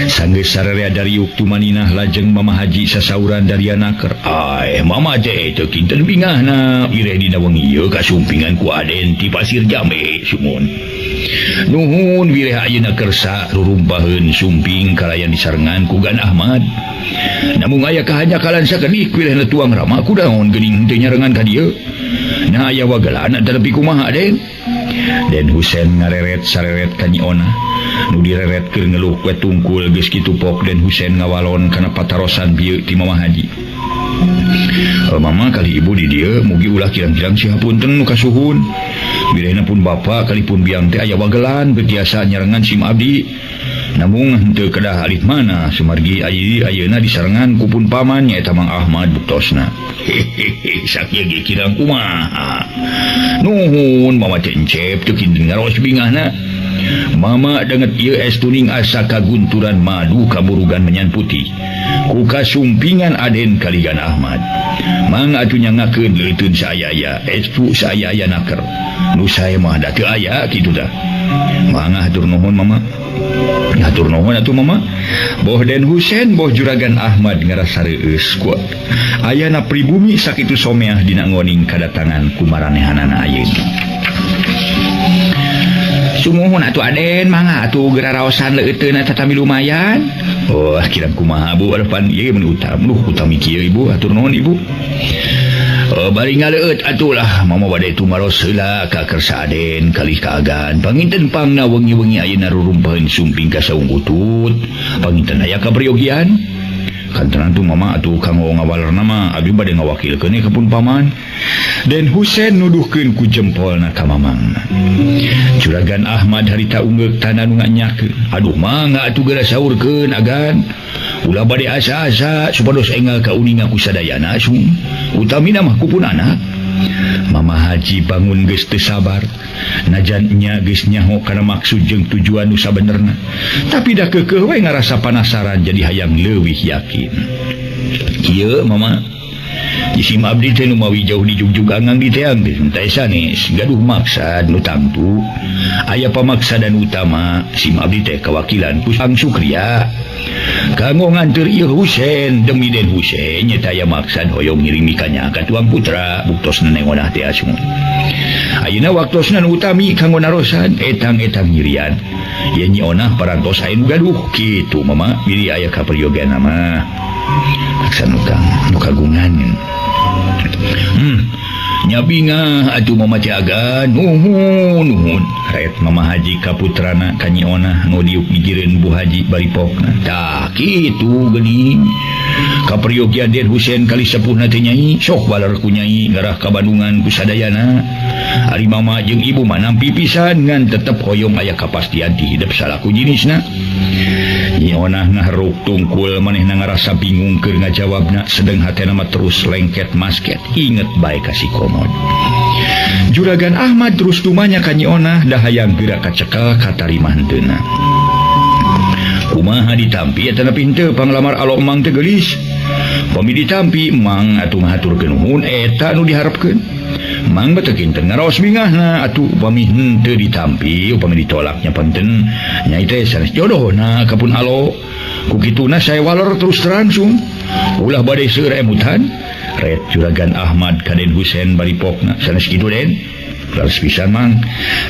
Sanggeus sararea dariuk tumaninah lajeng Mama Haji sasauran dari anaker. Ai Mama teh teu kinten bingahna ireh dina wengi ieu kasumpingan ku Aden ti Pasir Jambe sumun. Nuhun wireh ayeuna kersa rurumpaheun sumping kalayan disarengan ku Gan Ahmad. Namun aya kahanyakalan sakedik wirehna tuang rama kudaon geuning teu nyarengan ka dieu. Nah aya wagelana teu kumaha Den. Den Husen ngareret sareret ka Nyi Ona. Nu direret keur ngeluh we tungkul geus kitu pok Den Husen ngawalon kana patarosan bieu ti Mama Haji. Mama kali ibu di dieu mugi ulah kirang-kirang si hapunten nu kasuhun. Birehna pun bapa kali pun biang teh aya wagelan betiasa nyarengan sim abdi. Namung henteu kedah alit mana sumargi ayeuna disarengan ku pun paman nyaeta Mang Ahmad buktosna. Hehehe sakieu ge kirang kumaha. Nuhun mama teh encep teu kinten ngaros bingahna. Mama danget ieu es tuning asa kagunturan madu kaburugan menyan putih. Ku kasumpingan Aden kaligan Ahmad. Mang atuh nyangakeun leuteun saaya-aya, estu saaya-aya naker. Nu sae mah da teu aya kitu tah. Mangga hatur nuhun mama. Hatur nuhun atuh mama. Boh Den Husen boh Juragan Ahmad ngarasa reueus ku ayana pribumi sakitu someah dina ngoning kadatangan ku maranehanana ayeuna. Sumuhun atuh Aden mangga atuh geura raosan leuteun eta tami lumayan. Oh kirang kumaha Bu pan ieu mun utam duh utami kieu ibu atur nuhun ibu. Oh, bari ngaleueut atulah mama bade tumaros heula ka Kersa Aden kalih ka Agan panginten pangna wengi-wengi ayeuna rurumpeun sumping ka saung utut panginten aya kaperyogian kantenan tu mama atuh kanggo ngawalerna mah abdi bade ngawakilkeun ka pun paman. Den Husen nuduhkeun ku jempolna ka mamangna. Juragan Ahmad harita ungeuk tanah nu nganyakeun. Aduh mangga atuh geura saurkeun Agan. Ulah bade asa-asa supados enggal kauninga ku sadayana sung. Utamina mah ku pun anak. Mama Haji bangun geus teu sabar. Najan nya geus nyaho kana maksud jeung tujuan nu sabenerna. Tapi da keukeuh we ngarasa panasaran jadi hayang leuwih yakin. Kieu mama Isim abdi teh nu mawi jauh dijugjug angang diteang teh teh sanes gaduh maksad nu tangtu. Aya pamaksadan utama sim abdi teh kawakilan ku Ang Sukria. Kanggo nganteur ieu Husen demi Den Husen nyata aya maksad hoyong ngirimi ka nya ka tuang putra buktosna neng onah teh asung. Ayeuna waktosna nu utami kanggo narosan etang-etang nyirian. Ye Nyi Onah parantos aya nu gaduh kitu mama bilih aya kaperyogian mah. Maksa nu kang nu kagungan. Nya bingah atuh mama teh Agan nuhun nuhun. Ret Mama Haji ka putrana ka Nyi Onah nu diuk gigireun Bu Haji bari pokna. Tah kitu geuning. Kaperyogian Den Husen kali sepuhna teh nyai sok baler ku nyai ngarah ka Bandungan ku sadayana. Ari mama jeung ibu mah nampi pisan ngan tetep hoyong aya kapastian ti hidep salaku jinisna. Nyi Onah ngaheruk tungkul manehna ngarasa bingung keur ngajawabna sedeng hatena mah terus lengket masket inget bae ka si Komod. Juragan Ahmad terus tumanya ka Nyi Onah dah hayang geura kacekel katarima henteuna. Kumaha ditampi eta nepi henteu panglamar alo emang teh geulis. Pami ditampi emang atuh ngahaturkeun nuhun eta nu diharepkeun. Mang beuteung kinten ngaraos bingahna atuh upami henteu ditampi upami ditolaknya panten nyai teh sanes jodohna ka pun alo. Ku kituna saya waler terus terangsung. Ulah bade seueur emutan. Ret Juragan Ahmad ka Den Husen bari pokna sanes kitu Den. Laras pisan mang.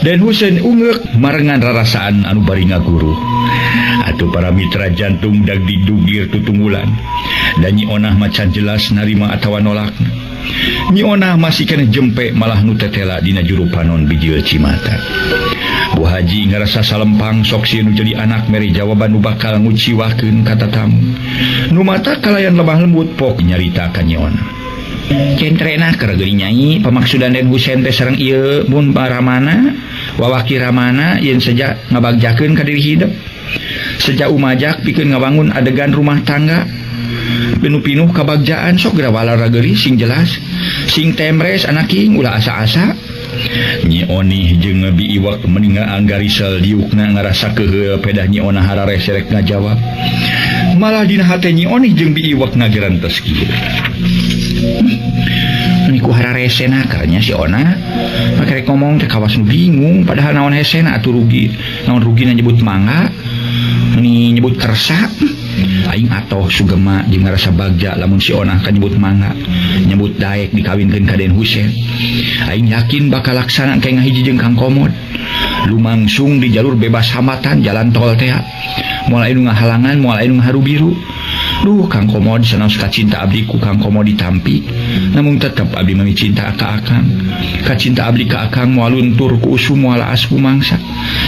Den Husen ungeuk marengan rarasaan anu bari ngaguru. Atuh para mitra jantung dag didugir tutunggulan. Dan Nyi Onah macan jelas narima atawa nolakna. Nyi Onah masih keneh jempe malah nu tetela dina juru panon bijil cimata. Bu Haji ngarasa salempang sok sieun nu jadi anak mere jawaban nu bakal nguciwakeun ka tatamu. Nu mata kalayan lemah lembut pok nyarita ka Nyi Onah. Centrena keur geuri nyai pamaksudan Den Husen teh sareng ieu mun paramana wawaki ramana yen seja ngabagjakeun ka diri hidep. Seja umajak pikeun ngabangun adegan rumah tangga. Pinuh-pinuh kabagjaan sok geura walara geuri sing jelas sing temres anaking ulah asa-asa. Nyi Onih jeung Bi Iwak meninga anggarisel diukna ngarasa keheul pedah Nyi Onah hararese rek ngajawab. Malah dina hate Nyi Onih jeung Bi Iwak ngagerentes kieu. Niku hararesena karnya si Ona make rek ngomong teh kawas nu bingung padahal naon hesena atuh rugi naon rugina nyebut mangga ni nyebut kersa. Aing atoh sugema jeung ngarasa bagja lamun si Onah ka nyebut mangga nyebut daek dikawinkeun ka Den Husen. Aing yakin bakal laksana ke ngahiji jeung Kang Komod lumangsung di jalur bebas hambatan jalan tol teh moal aya nu ngahalangan moal aya nu ngaharubiru. Duh Kang Komod sanaos kacinta abdi ku Kang Komod ditampi namun tetep abdi mah cinta ka Akang kacinta abdi ka Akang moal luntur ku usum moal aas ku mangsa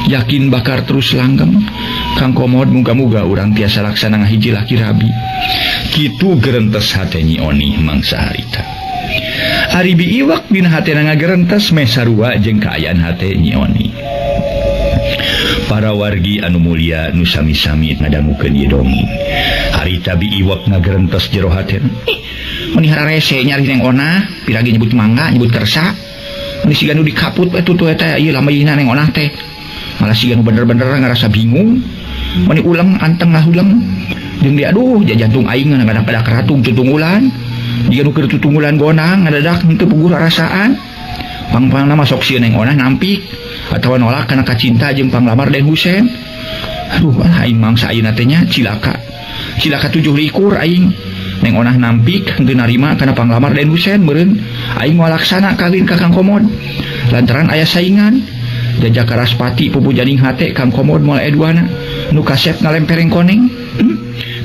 yakin bakar terus langgeng Kang Komod muga-muga urang tiasa laksana ngahiji laki rabi. Kitu gerentes hate Nyi Onih mangsa harita. Ari Bi Iwak dina hatena ngagerentes meh sarua jeung kaayaan hate Nyi Onih. Para wargi anu mulia nu sami-sami ngadangukeun ieu dongeng. Harita Bi Iwak ngagerentes jero hatena. Meni hararese nyari neng Onah, piragi nyebut mangga, nyebut kersa. Meni siga nu dikaput we tutu eta ieu lamayina neng Onah teh. Malah siga nu bener-bener ngarasa bingung. Meni uleng anteng ngahuleng. Jeung dia aduh jantung aing ngadadak keratung tutunggulan. Jiga nu keur tutunggulan gonang ngadadak henteu puguh rarasaan. Pang-pangna mah sok sieun neng Onah nampik atawa nolak kana kacinta jeung panglamar Den Husen. Aduh aing mangsa ayeuna teh nya cilaka. Cilaka 7 likur aing. Neng Onah nampik henteu narima kana panglamar Den Husen meureun aing moal laksana kawin ka Kang Komod. Lantaran aya saingan jajaka Raspati pupujaning hate Kang Komod moal eduana nu kasep ngalempereng koneng.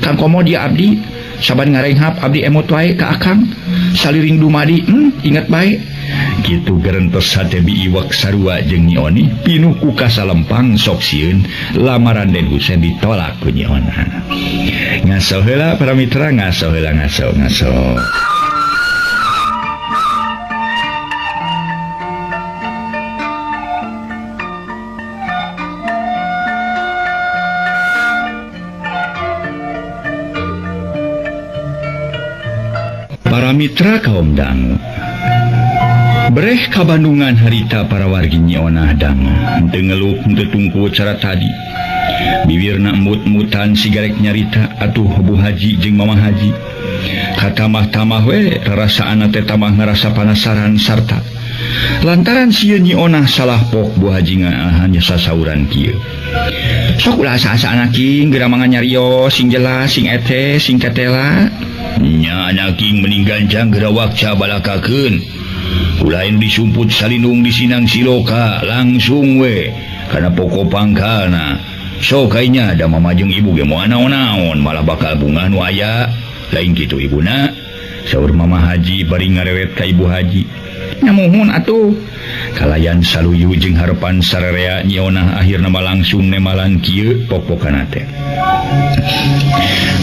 Kang komo dia abdi saban ngarenghap abdi emot wae ka akang saliring dumadi inget bae kitu gerentos hate Bi Iwak sarua jeung Nyi Oni pinuh ku kasalempang sok sieun lamaran Den Husen ditolak ku Nyi Ona. Ngaso heula para mitra, ngaso heula, ngaso ngaso. Para mitra kaum dangu breh kabandungan harita para wargi Nyi Onah dangu henteu ngelup henteu tungku cara tadi bibirna emut-emutan sigarek nyarita atuh Bu Haji jeung Mama Haji katamah-tamah we rarasaana teh tamah ngarasa panasaran sarta lantaran sieun Nyi Onah salah pok Bu Haji ngaahan sasauran kieu sok ulah asa-asa anaking geura mangan nyarios sing jelas sing ete sing ketela nya anaking mending gancang geura wakca balakakeun ulain disumput salindung di sinang siloka langsung we kana pokok pangkalna so kayaknya ada mama jeung ibu ge moal naon-naon malah bakal bungah nu aya lain kitu ibuna saur Mama Haji bari ngarewet ka Ibu Haji nya muhun atuh kalayan saluyu jeung harepan sararea Nyi Onah akhirna mah langsung nemalan kieu pokokana teh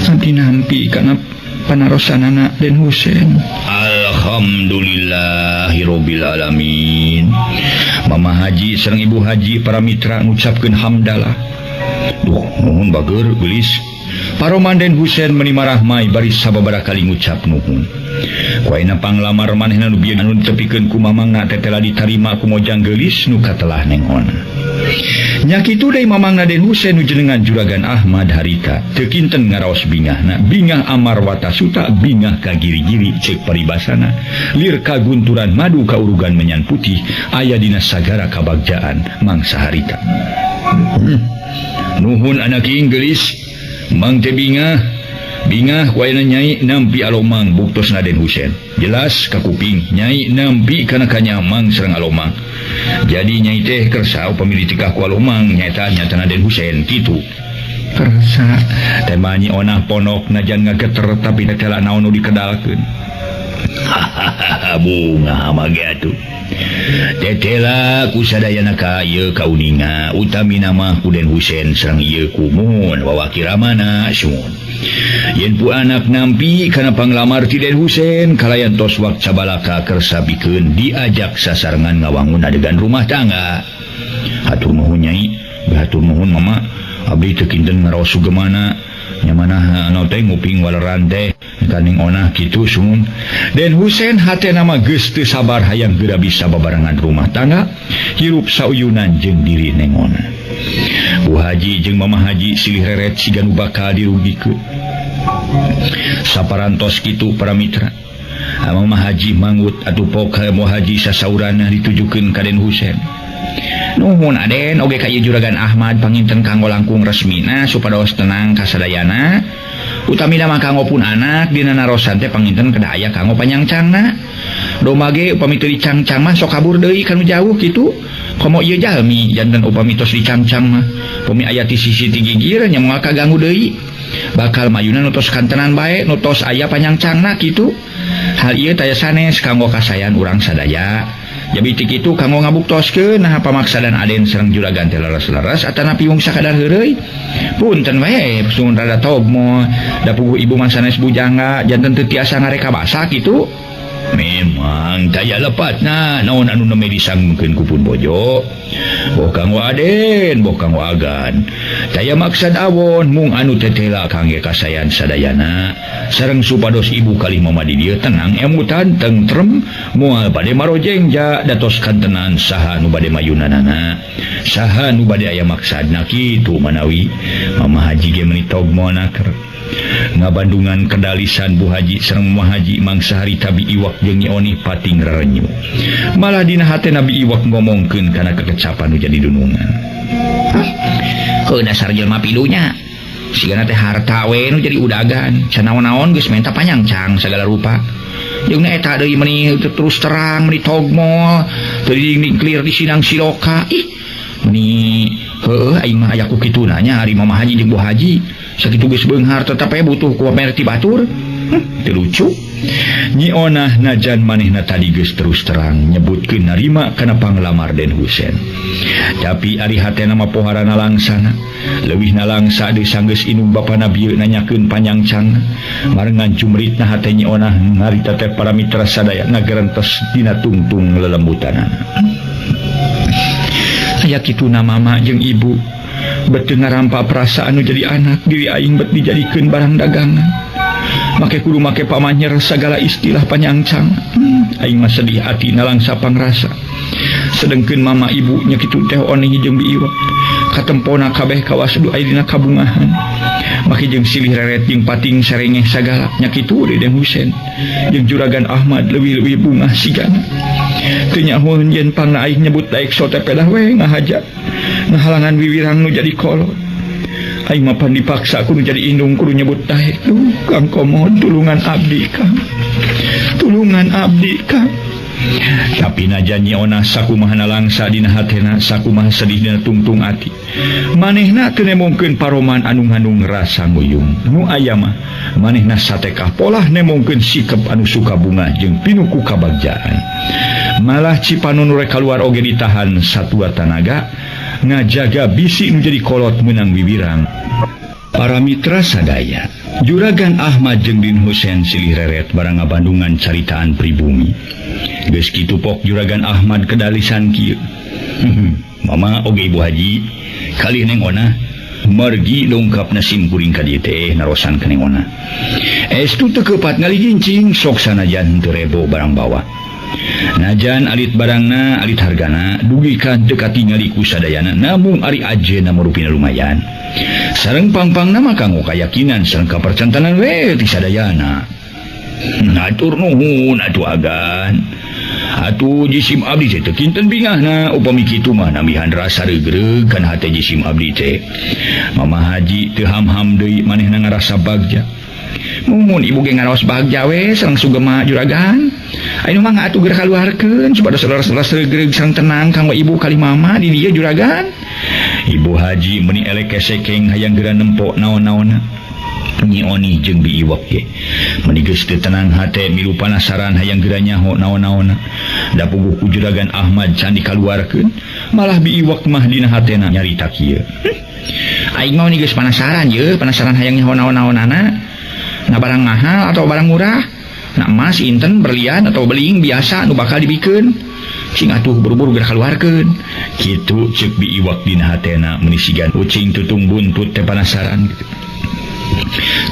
nanti nampi kana panarosanana Den Husen. Alhamdulillahirabbil alamin. Mama Haji sareng Ibu Haji para mitra ngucapkeun hamdalah. Duh, nuhun bager geulis. Paroman Den Husen meuni marahmai bari sababaraha kali ngucap nuhun. Kuaina panglamar manehna nu bieu anu ditepikeun ku mamangna teh tela ditarima ku mojang geulis nu katelah Neng Ona. Nya kitu deui mamangna Den Husen nu jenengan Juragan Ahmad harita teu kinten ngaraos bingahna bingah amar watasuta bingah ka giri-giri ceuk paribasana lir kagunturan madu kaurugan menyan putih aya dina sagara kabagjaan mangsa harita. Nuhun anak Inggris mang teh bingah bingah kuaina nyai nampi alomang buktosna Den Husen jelas ka kuping nyai nampi kana kanyamang sareng alomang jadi nyai teh kersa upami ditikah ku alomang nyaeta nyatana Den Husen kitu kersa teh mah Nyi Onah ponok najan ngageter tapi teh tela naon nu dikedalkeun hahaha bunga mage atuh tetela ku sadayana ka ieu kauninga utamina mah ku Den Husen sareng ieu kumun wawakiramana sun yen pu anak nampi kana panglamar ti Den Husen kalayan tos wakca balaka kersa bikeun diajak sasarengan ngawangun adegan rumah tangga. Hatur nuhun nyai, hatur nuhun mama, abdi teu kinten ngaraos sugemana nya manah anu teh nguping waleran teh ka Ning Onah kitu sun. Den Husen hatena mah geus teu sabar hayang geura bisa babarengan rumah tangga hirup sauyunan jeung diri Neng Onah. Bu Haji jeung Mama Haji silih reret siga nu bakal dirugikeun. Saparantos kitu para mitra. Mama Haji manggut atuh pok Mo Haji sasaurana ditujukeun ka Den Husen. Nuhun Aden oge ka ieu Juragan Ahmad panginten kanggo langkung resmina supados tenang kasadayana. Utamina mah kanggo pun anak dina narosan teh panginten kedah aya kanggo panyangcangna. Domba ge upami teu dicangcang mah sok kabur deui kanu jauh kitu. Komo ieu jalmi janten upami tos dicangcang mah upami aya ti sisi ti gigir nya moal kaganggu deui. Bakal mayuna nutos kantenan bae nutos aya panyangcangna kitu. Hal ieu taya sanes kanggo kasayan urang sadaya. Jadi ti kitu kanggo ngabuktoskeun nah pamaksadan Aden sareng Juragan teh leres-leres atanapi mung sakadar heureuy. Punten we sun rada togmo da puguh ibu mah sanes bujangga janten teu tiasa ngareka basa kitu. Memang daya lepatna naon anu nembe disangkeun ku pun bojo. Boh kanggo Aden, boh kanggo Agan. Daya maksad awon mung anu tetela kangge kasayan sadayana. Sareng supados ibu kalih mama di dieu tenang emutan tentrem moal bade marojengja datos kantenan saha nu bade mayunanana. Saha nu bade aya maksadna kitu manawi. Mama Haji ge meuni togmo naker. Ngabandungan kedalisan Bu Haji sareng Mama Haji mangsa harita Bi Iwak jeung Nyi Oni pating rerenyu. Malah dina hate Nabi Iwak ngomongkeun kana kekecapan nu jadi dunungan. Heuh dasar jelema pidunya. Sigana teh harta we nu jadi udagan, can naon-naon geus menta panyangcang sagala rupa. Jeung na eta deui meuni terus terang meuni togmol, teu dingklir di sinang siloka. Ih, meuni heueuh aing mah aya ku kituna nya ari Mama Haji jeung Bu Haji. Sakitu geus beunghar tetep we butuh ku pamer ti batur. Teu lucu. Nyi Onah najan manehna tadi geus terus terang nyebutkeun narima kana panglamar Den Husen. Tapi ari hatena mah poharana langsana, leuwih nalangsa deui sanggeus indung bapana bieu nanyakeun panjangcangna. Marengan cumritna hate Nyi Onah ngarita teh para mitra sadaya ngagerentes dina tungtung lelembutanana. Aya kituna mama jeung ibu bet teu ngarampa perasaan nu jadi anak diri aing bet dijadikeun barang dagangan. Make kudu make pamanyer sagala istilah panyangcang. Aing mah sedih ati nalangsa pangrasa. Sedengkeun mama ibu nya kitu teh onih jeung biiwa. Katempona kabeh kawas du aya dina kabungahan. Make jeung silih reret jeung pating sarengeh sagala nya kitu Deden Husen. Jeung Juragan Ahmad leuwih-leuwih bungah sigana. Teu nyahoeun yen pangna aing nyebut daek sote pedah we ngahaja. Ngahalangan wiwirang nu jadi kolot. Aing mah pan dipaksa kudu jadi indung kudu nyebut daek. Duh, Kang Komod tulungan abdi Kang. Tulungan abdi Kang. Tapi najan Nyi Onah sakumaha nalangsa dina hatena sakumaha sedih dina tungtung ati. Manehna teu nemongkeun paroman anu ngandung rasa nguyung. Nu aya mah manehna satekah polah nemongkeun sikep anu suka bungah jeung pinuh ku kabagjaan. Malah Cipanon nu rek kaluar oge ditahan satua tanaga ngajaga bisi nu jadi kolot meunang wiwirang. Para mitra sadaya, Juragan Ahmad jeung Din Husen silih reret barang ngabandungan caritaan pribumi. Geus kitu pok Juragan Ahmad kedalisan kieu. Mama oge Ibu Haji kalih Neng Onah margi dongkapna sim kuring ka dieu teh narosan ka Neng Onah. Estu teu keupat ngaligincing sok sanajan teu rebo barang bawa. Najan alit barangna alit hargana dugi ka teu katingali ku sadayana namung ari ajena marupina lumayan. Sareng pangpangna mah kanggo kayakinan sareng kapercantanan we ti sadayana. Atur nuhun atuh agan. Atuh jisim abdi teh teu kinten bingahna upami kitu mah nambihan rasa reugreug kana hate jisim abdi teh. Mama Haji teu ham-ham deui manehna ngarasa bagja. Mumun ibu ge ngaraos bagja we sareng sugema juragan. Ayeuna mah atuh geura kaluarkeun supados saudara-saudara reugreug sareng tenang kanggo ibu kali mama di dieu juragan. Ibu Haji meuni elek kesekeng hayang geura nempo naon-naonna. Nyi Oni jeung Bi Iwak ge meuni geus teu tenang hate milu panasaran hayang geura nyaho naon-naonna. Da puguh ku Juragan Ahmad can dikaluarkeun, malah Bi Iwak mah dina hatena nyarita kieu. Aing mah geus panasaran ye, penasaran hayang nyaho naon-naonana. Nah barang mahal atau barang murah, nah emas, inten, berlian atau beling biasa nu bakal dibikeun. Cing atuh buru-buru geura kaluarkeun. Kitu ceuk Bi Iwak dina hatena meuni sigan ucing tutung buntut teh panasaran gitu.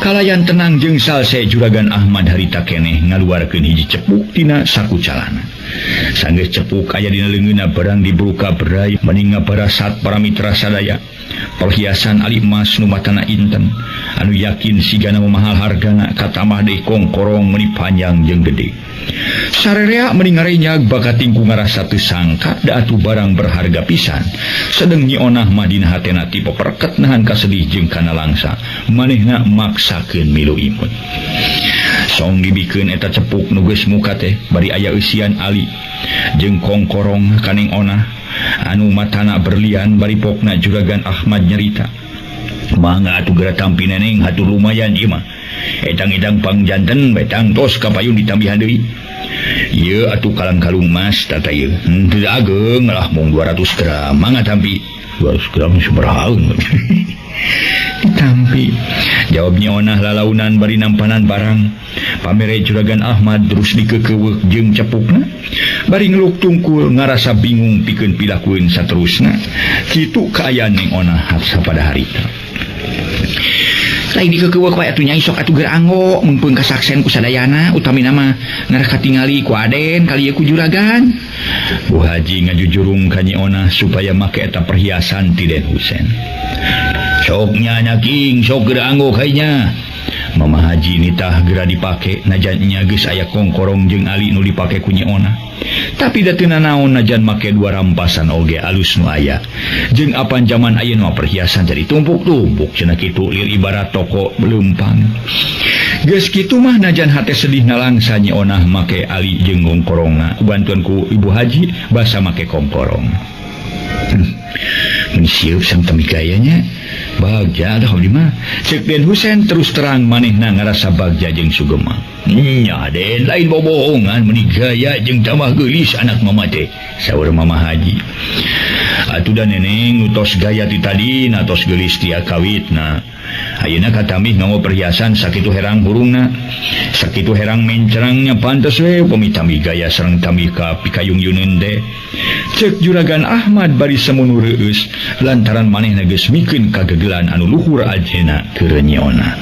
Kalayan tenang jeung salse Juragan Ahmad harita keneh ngaluarkeun hiji cepuk tina saku calana. Sanggeus cepuk aya dina leungeunna barang dibuka berai meni ngabarasat para mitra sadaya. Perhiasan ali emas nu matana inten anu yakin sigana mahal hargana katamah deui kongkorong meuni panjang jeung gede. Sarerea meni ngarenyag bakating ku ngarasa teu sangka da atuh barang berharga pisan. Sedeng Nyi Onah mah dina hatena tipe perket nahan kasedih jeung kana langsa. Manehna maksakeun milu imut. Song dibikeun eta cepuk nu geus muka teh bari aya eusian ali jeung kongkorong ka Neng Onah anu matana berlian bari pokna Juragan Ahmad nyarita. Mangga atuh geura tampi neneng hatur lumayan ieu mah. Etang-etang pangjanten betang tos kapayun ditambihan deui. Ieu atuh kalang-kalung mas tata ieu. Teu ageng lah mung 200 gram mangga tampi. 200 gram sabaraha? Ditampi. Jawab Nyi Onah lalaunan bari nampanan barang. Pamere Juragan Ahmad terus dikekeuweuk jeung cepukna. Bari ngeluk tungkul ngarasa bingung pikeun pilakueun saterusna. Kitu kaayaan Neng Onah sapada harita. Lain dikekeuweuk wae atuh nyai sok atuh geura anggo meungpeung kasaksen ku sadayana utamina mah ngarah katingali ku Aden kali ieu ku juragan. Bu Haji ngajujurung ka Nyi Onah supaya make eta perhiasan ti Den Husen. Sok nya king sok geura anggo kainya. Mama Haji nitah geura dipake najan nya geus aya kongkorong jeung ali nu dipake ku Nyi Onah. Tapi da teu nanaon najan make dua rampasan oge alus nu aya. Jeung apan jaman ayeuna mah perhiasan jadi tumpuk-tumpuk cenah kitu lir ibarat toko leumpang. Geus kitu mah najan hate sedih nalangsa Nyi Onah make ali jeung kongkorongna ku bantuan ku Ibu Haji basa make kongkorong. Mun sieup sang tami gayanya bagja dah abdi mah. Cek Den Husen terus terang manehna ngarasa bagja jeung sugema. Nya Den lain bobohongan meuni gaya jeung tambah geulis anak mama teh. Saur Mama Haji. Atuh da neneng nu tos gaya ti tadina tos geulis tia kawitna. Ayeuna katamih nganggo perhiasan sakitu herang hurungna, sakitu herang mencerangnya pantes we upami tamih gaya sareng tamih ka pikayung-yuneun teh. Cek Juragan Ahmad bari samunu reueus lantaran manehna geus mikeun kagegelan anu luhur ajena keur Nyi Onah.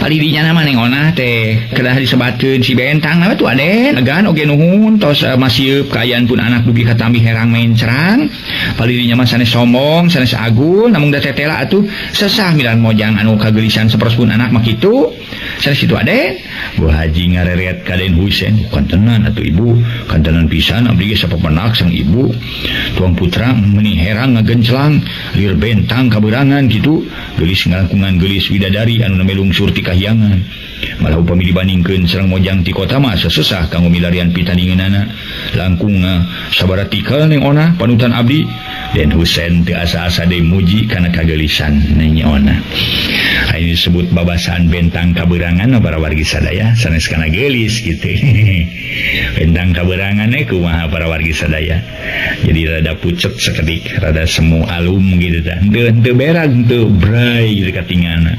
Palidinya nama Neng Onah teh kedah disebatkeun si Bentang na tuh Aden agan oge nuhun tos masieub kaayaan pun anak dugi katambi herang mencerang. Palidinya mah sanes sombong sanes agul namung da tetela atuh sesah milan mojang anu kageulisan saperos pun anak mah kitu sanes kitu Aden. Bu Haji ngareret ka Den Husen kantenan atuh ibu kantenan pisan abdi ge sapepenak sang ibu tuang putra meuni herang ngagencelang lir bentang kabeurangan kitu geulis ngalangkungan geulis widadari anu name lungsur ti kahyangan. Malah upami dibandingkeun sareng mojang ti kota mah sesesah kanggo milarian pitandingeunana langkung sabaraha tikel Neng Onah panutan abdi. Den Husen teu asa-asa deui muji kana kageulisan Neng Onah. Ini disebut babasaan bentang kabeurangan para wargi sadaya sanes kana geulis gitu. Bentang kabeurangan kumaha para wargi sadaya. Jadi rada pucet sakedik, rada semu alum gitu tah. Henteu berag henteu bray gitu katingana.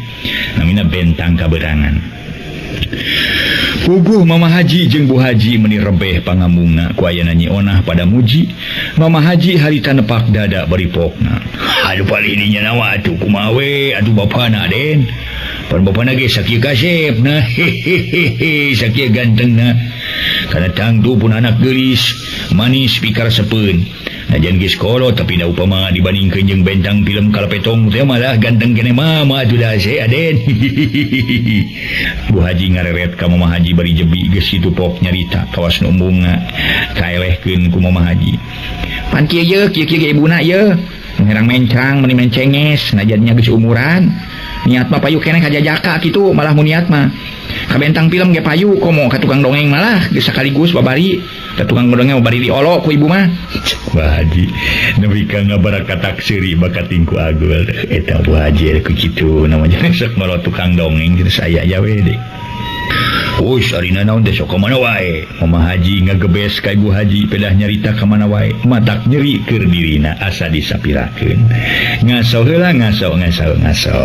Namina bentang kabeurangan. Puguh Mama Haji jeung Bu Haji meuni rebeh pangambungna ku ayana Nyi Onah pada muji. Mama Haji harita nepak dada bari pokna. Aduh palidinya nawa atuh kumaha we atuh bapana Den. Pan bapana ge sakieu kasepna hehehe sakieu gantengna. Kana tangtu pun anak geulis manis pikaresepeun. Najan geus kolot tapi da upama dibandingkeun jeung bentang film kalapetong teh malah ganteng keneh mama atuh da se Aden. Bu Haji ngareret ka Mama Haji bari jebi geus kitu pok nyarita kawas nu embungna kaelehkeun ku Mama Haji. Pan kieu ye kieu-kieu ge ibuna ye herang mencrang meuni mencenges najan nya geus umuran niat mah payu keneh ka jajaka kitu malah mun niat mah ka bentang film ge payu komo ka tukang dongeng malah geus sakaligus babari ka tukang dongeng babari diolok ku ibu mah. Bu Haji nepi ka ngabarakatak seuri bakat tingku agul eta Bu Haji ku kitu namanya sok maro tukang dongeng kitu saya aya we deui. Ush, arina naon teh sok ka mana wae. Mama Haji ngagebes ka Ibu Haji pedah nyarita ka mana wae. Matak nyeri keur dirina asa disapirakeun. Ngaso heula ngaso ngaso ngaso.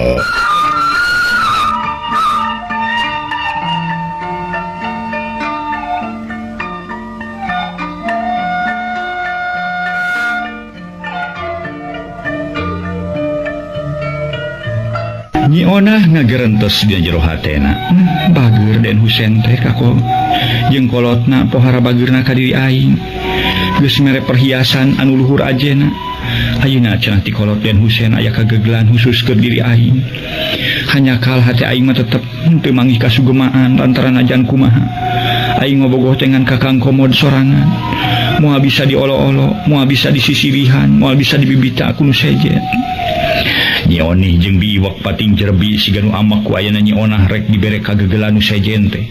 Nyi Onah ngagerentes dina jero hatena. Bager Den Husen teh kako jeung kolotna pohara bageurna ka diri aing. Geus mere perhiasan anu luhur ajena. Ayeuna cenah ti kolot Den Husen aya kagegelan khusus keur diri aing. Hanyakal hate aing mah tetep henteu manggih kasugemaan lantaran ajan kumaha. Aing ngobogoh teh ngan ka Kang Komod sorangan. Moal bisa diolo-olo, moal bisa disisirihan, moal bisa dibibita ku nu sejen. Nyi Onih jeung biiwak pating jerbi siga nu amak ku ayana Nyi Onah rek dibere kagegelan nu sejen teh.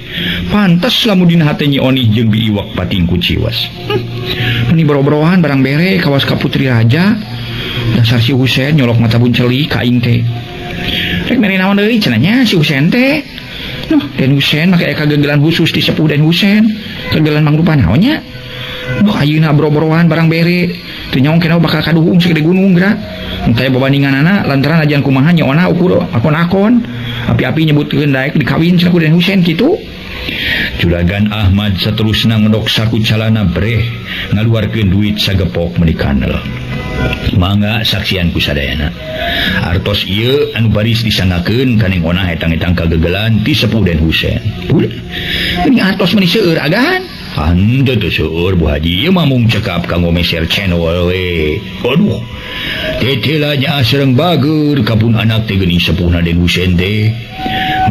Pantes lamun dina hate Nyi Onih jeung biiwak pating kuciwas. Meni boro-borohan barang bere kawas ka putri raja. Dasar si Husen nyolok mata bunceli ka aing teh. Rek mere naon deui cenah nya si Husen teh. Nuh, Den Husen make aya kagegelan khusus di sepuh Den Husen. Kagegelan mangrupa naon nya? Duh ayeuna boro-borohan barang bere. Teu nyaong keneh bakal kaduhung sagede gunung geura. Kaya babandinganana lantaran ajan kumaha Nyi Onah ukur akon-akon api-api nyebutkeun daek dikawin cenah ku Den Husen kitu. Juragan Ahmad saterusna ngedok saku calana breh ngaluarkeun duit sagepok meuni kanel. Mangga saksian ku sadayana. Artos ieu anu baris disangakeun ka Neng Onah etang-etang kagegelan ti sepuh Den Husen. Meni artos meuni seueur agan. Henteu teu seueur Bu Haji, ieu mah mung cekap kanggo meser channel we. Aduh. Tetela nyaah sareng bager kapun anak teh geuning sepuhna Den Husen teh.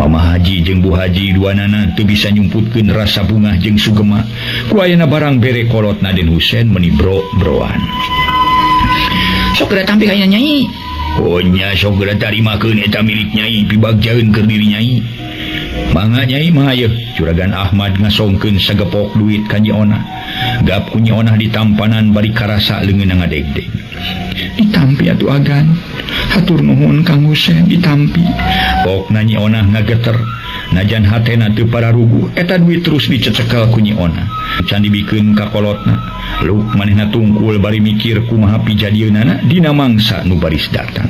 Mama Haji jeung Bu Haji duanana teu bisa nyumputkeun rasa bungah jeung sugema. Ku ayana barang bere kolotna Den Husen meuni bro-broan. Sok geura tampi ka Nyai. Oh nya sok geura tarimakeun eta milik Nyai pibagjaeun keur diri Nyai. Mangga Nyai mah yeuh. Juragan Ahmad ngasongkeun sagepok duit ka Nyi Onah. Gap ku Nyi Onah ditampanan bari karasa leungeunna ngadegdeg. Ditampi atuh agan. Hatur nuhun Kang Husen ditampi. Pokna Nyi Onah ngageter. Najan hatena teu pararuguh eta duit terus dicecekel ku Nyi Onah. Can dibikeun ka kolotna. Luk manehna tungkul bari mikir kumaha pijadieunana dina mangsa nu baris datang.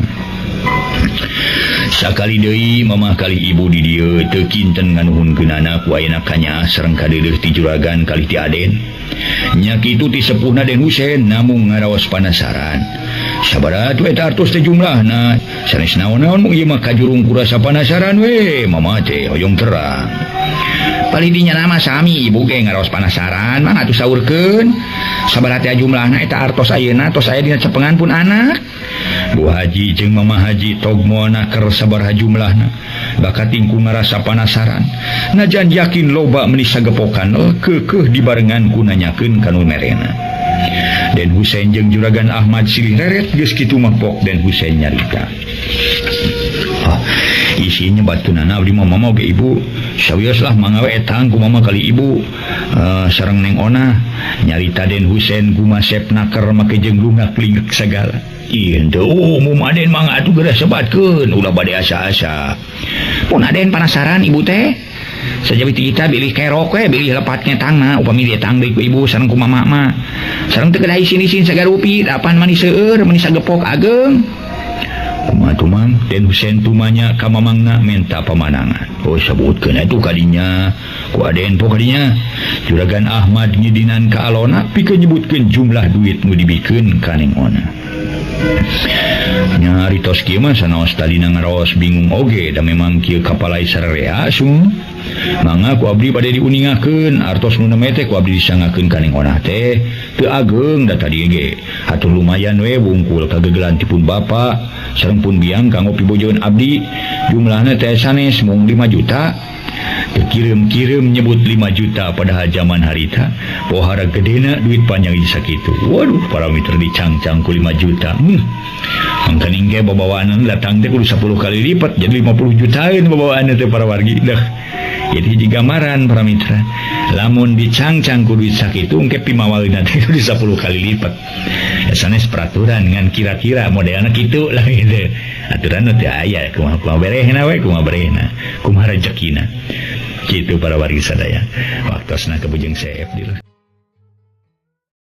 Sakali deui mamah kali ibu di dieu teu kinten nganuhunkeunana ku ayeuna kanyaah sareng kadeudeuh ti juragan kalih ti Aden. Nya kitu ti sepuhna Den Husen namung ngaraos panasaran. Sabaraha tuh eta artos teh jumlahna? Sanes naon-naon mung ieu mah kajurung ku rasa panasaran we, mama teh hoyong terang. Palih dinya nama sami ibu ge ngaraos panasaran mah atuh saurkeun. Sabaraha teh jumlahna eta artos ayeuna tos aya dina cepengan pun anak. Bu Haji jeung Mama Haji tog moal naker sabaraha jumlahna. Bakat tingku ngarasa panasaran. Najan yakin loba meuni sagepokan keukeuh dibarengan ku nanyakeun ka nu merena. Den Husein jeung Juragan Ahmad silih reret geus kitu mah pok Den Husein nyarita. Ah, isinya batunana abdi mah mama oge ibu. Sawios lah mangga we etang ku mama kali ibu. Sareng Neng Onah nyarita Den Husein kumasep naker make jeung lungak-lingek sagala. Ieu teu umum Aden mangga atuh geura sebatkeun ulah bade asa-asa. Pun Aden panasaran ibu teh. Sajawi ti kita bilih kerok we bilih lepatnya tangna upami dietang deui ku ibu sareng ku mama mah. Sareng teu kedah isin-isin sagarupi dapan manis seueur manis sagepok ageng. Kumaha tuh Mang? Den Husein tumanya ka mamangna menta pamanangan. Oh sebutkeun atuh kadinya. Ku Aden po kadinya. Juragan Ahmad ngidinan ka alona pikeun nyebutkeun jumlah duit nu dibikeun ka Neng Onah. Nyaritos kieu mah sanaos tadina ngaraos bingung oge da memang kieu kapalai sararea sung. Mangga ku abdi bade diuningakeun artos nu neme teh ku abdi disangakeun ka Neng Onah teh teu ageng da tadi ge. Hatur lumayan we wungkul kagegelan ti pun bapa sareng pun biang kanggo pibojoeun abdi. Jumlahna teh sanes mung 5 juta. Teu kirim-kirim nyebut 5 juta padahal zaman harita pohara gedena duit panjang sakitu. Waduh parameter dicangcang ku 5 juta. Mangkaning ge babawaan datang teh kudu 10 kali lipat jadi 50 jutaan babawaan teh para wargi. Dah. Jadi hiji gambaran para mitra. Lamun dicangcang ku duit sakitu engke pimawalina teh kudu 10 kali lipat. Ya sanes peraturan ngan kira-kira modelna kitu lah gitu. Aturan teh aya kumaha kumaha berehna we kumaha berehna kumaha rejekina. Kitu para wargi sadaya. Waktosna kebujeng seep di lah.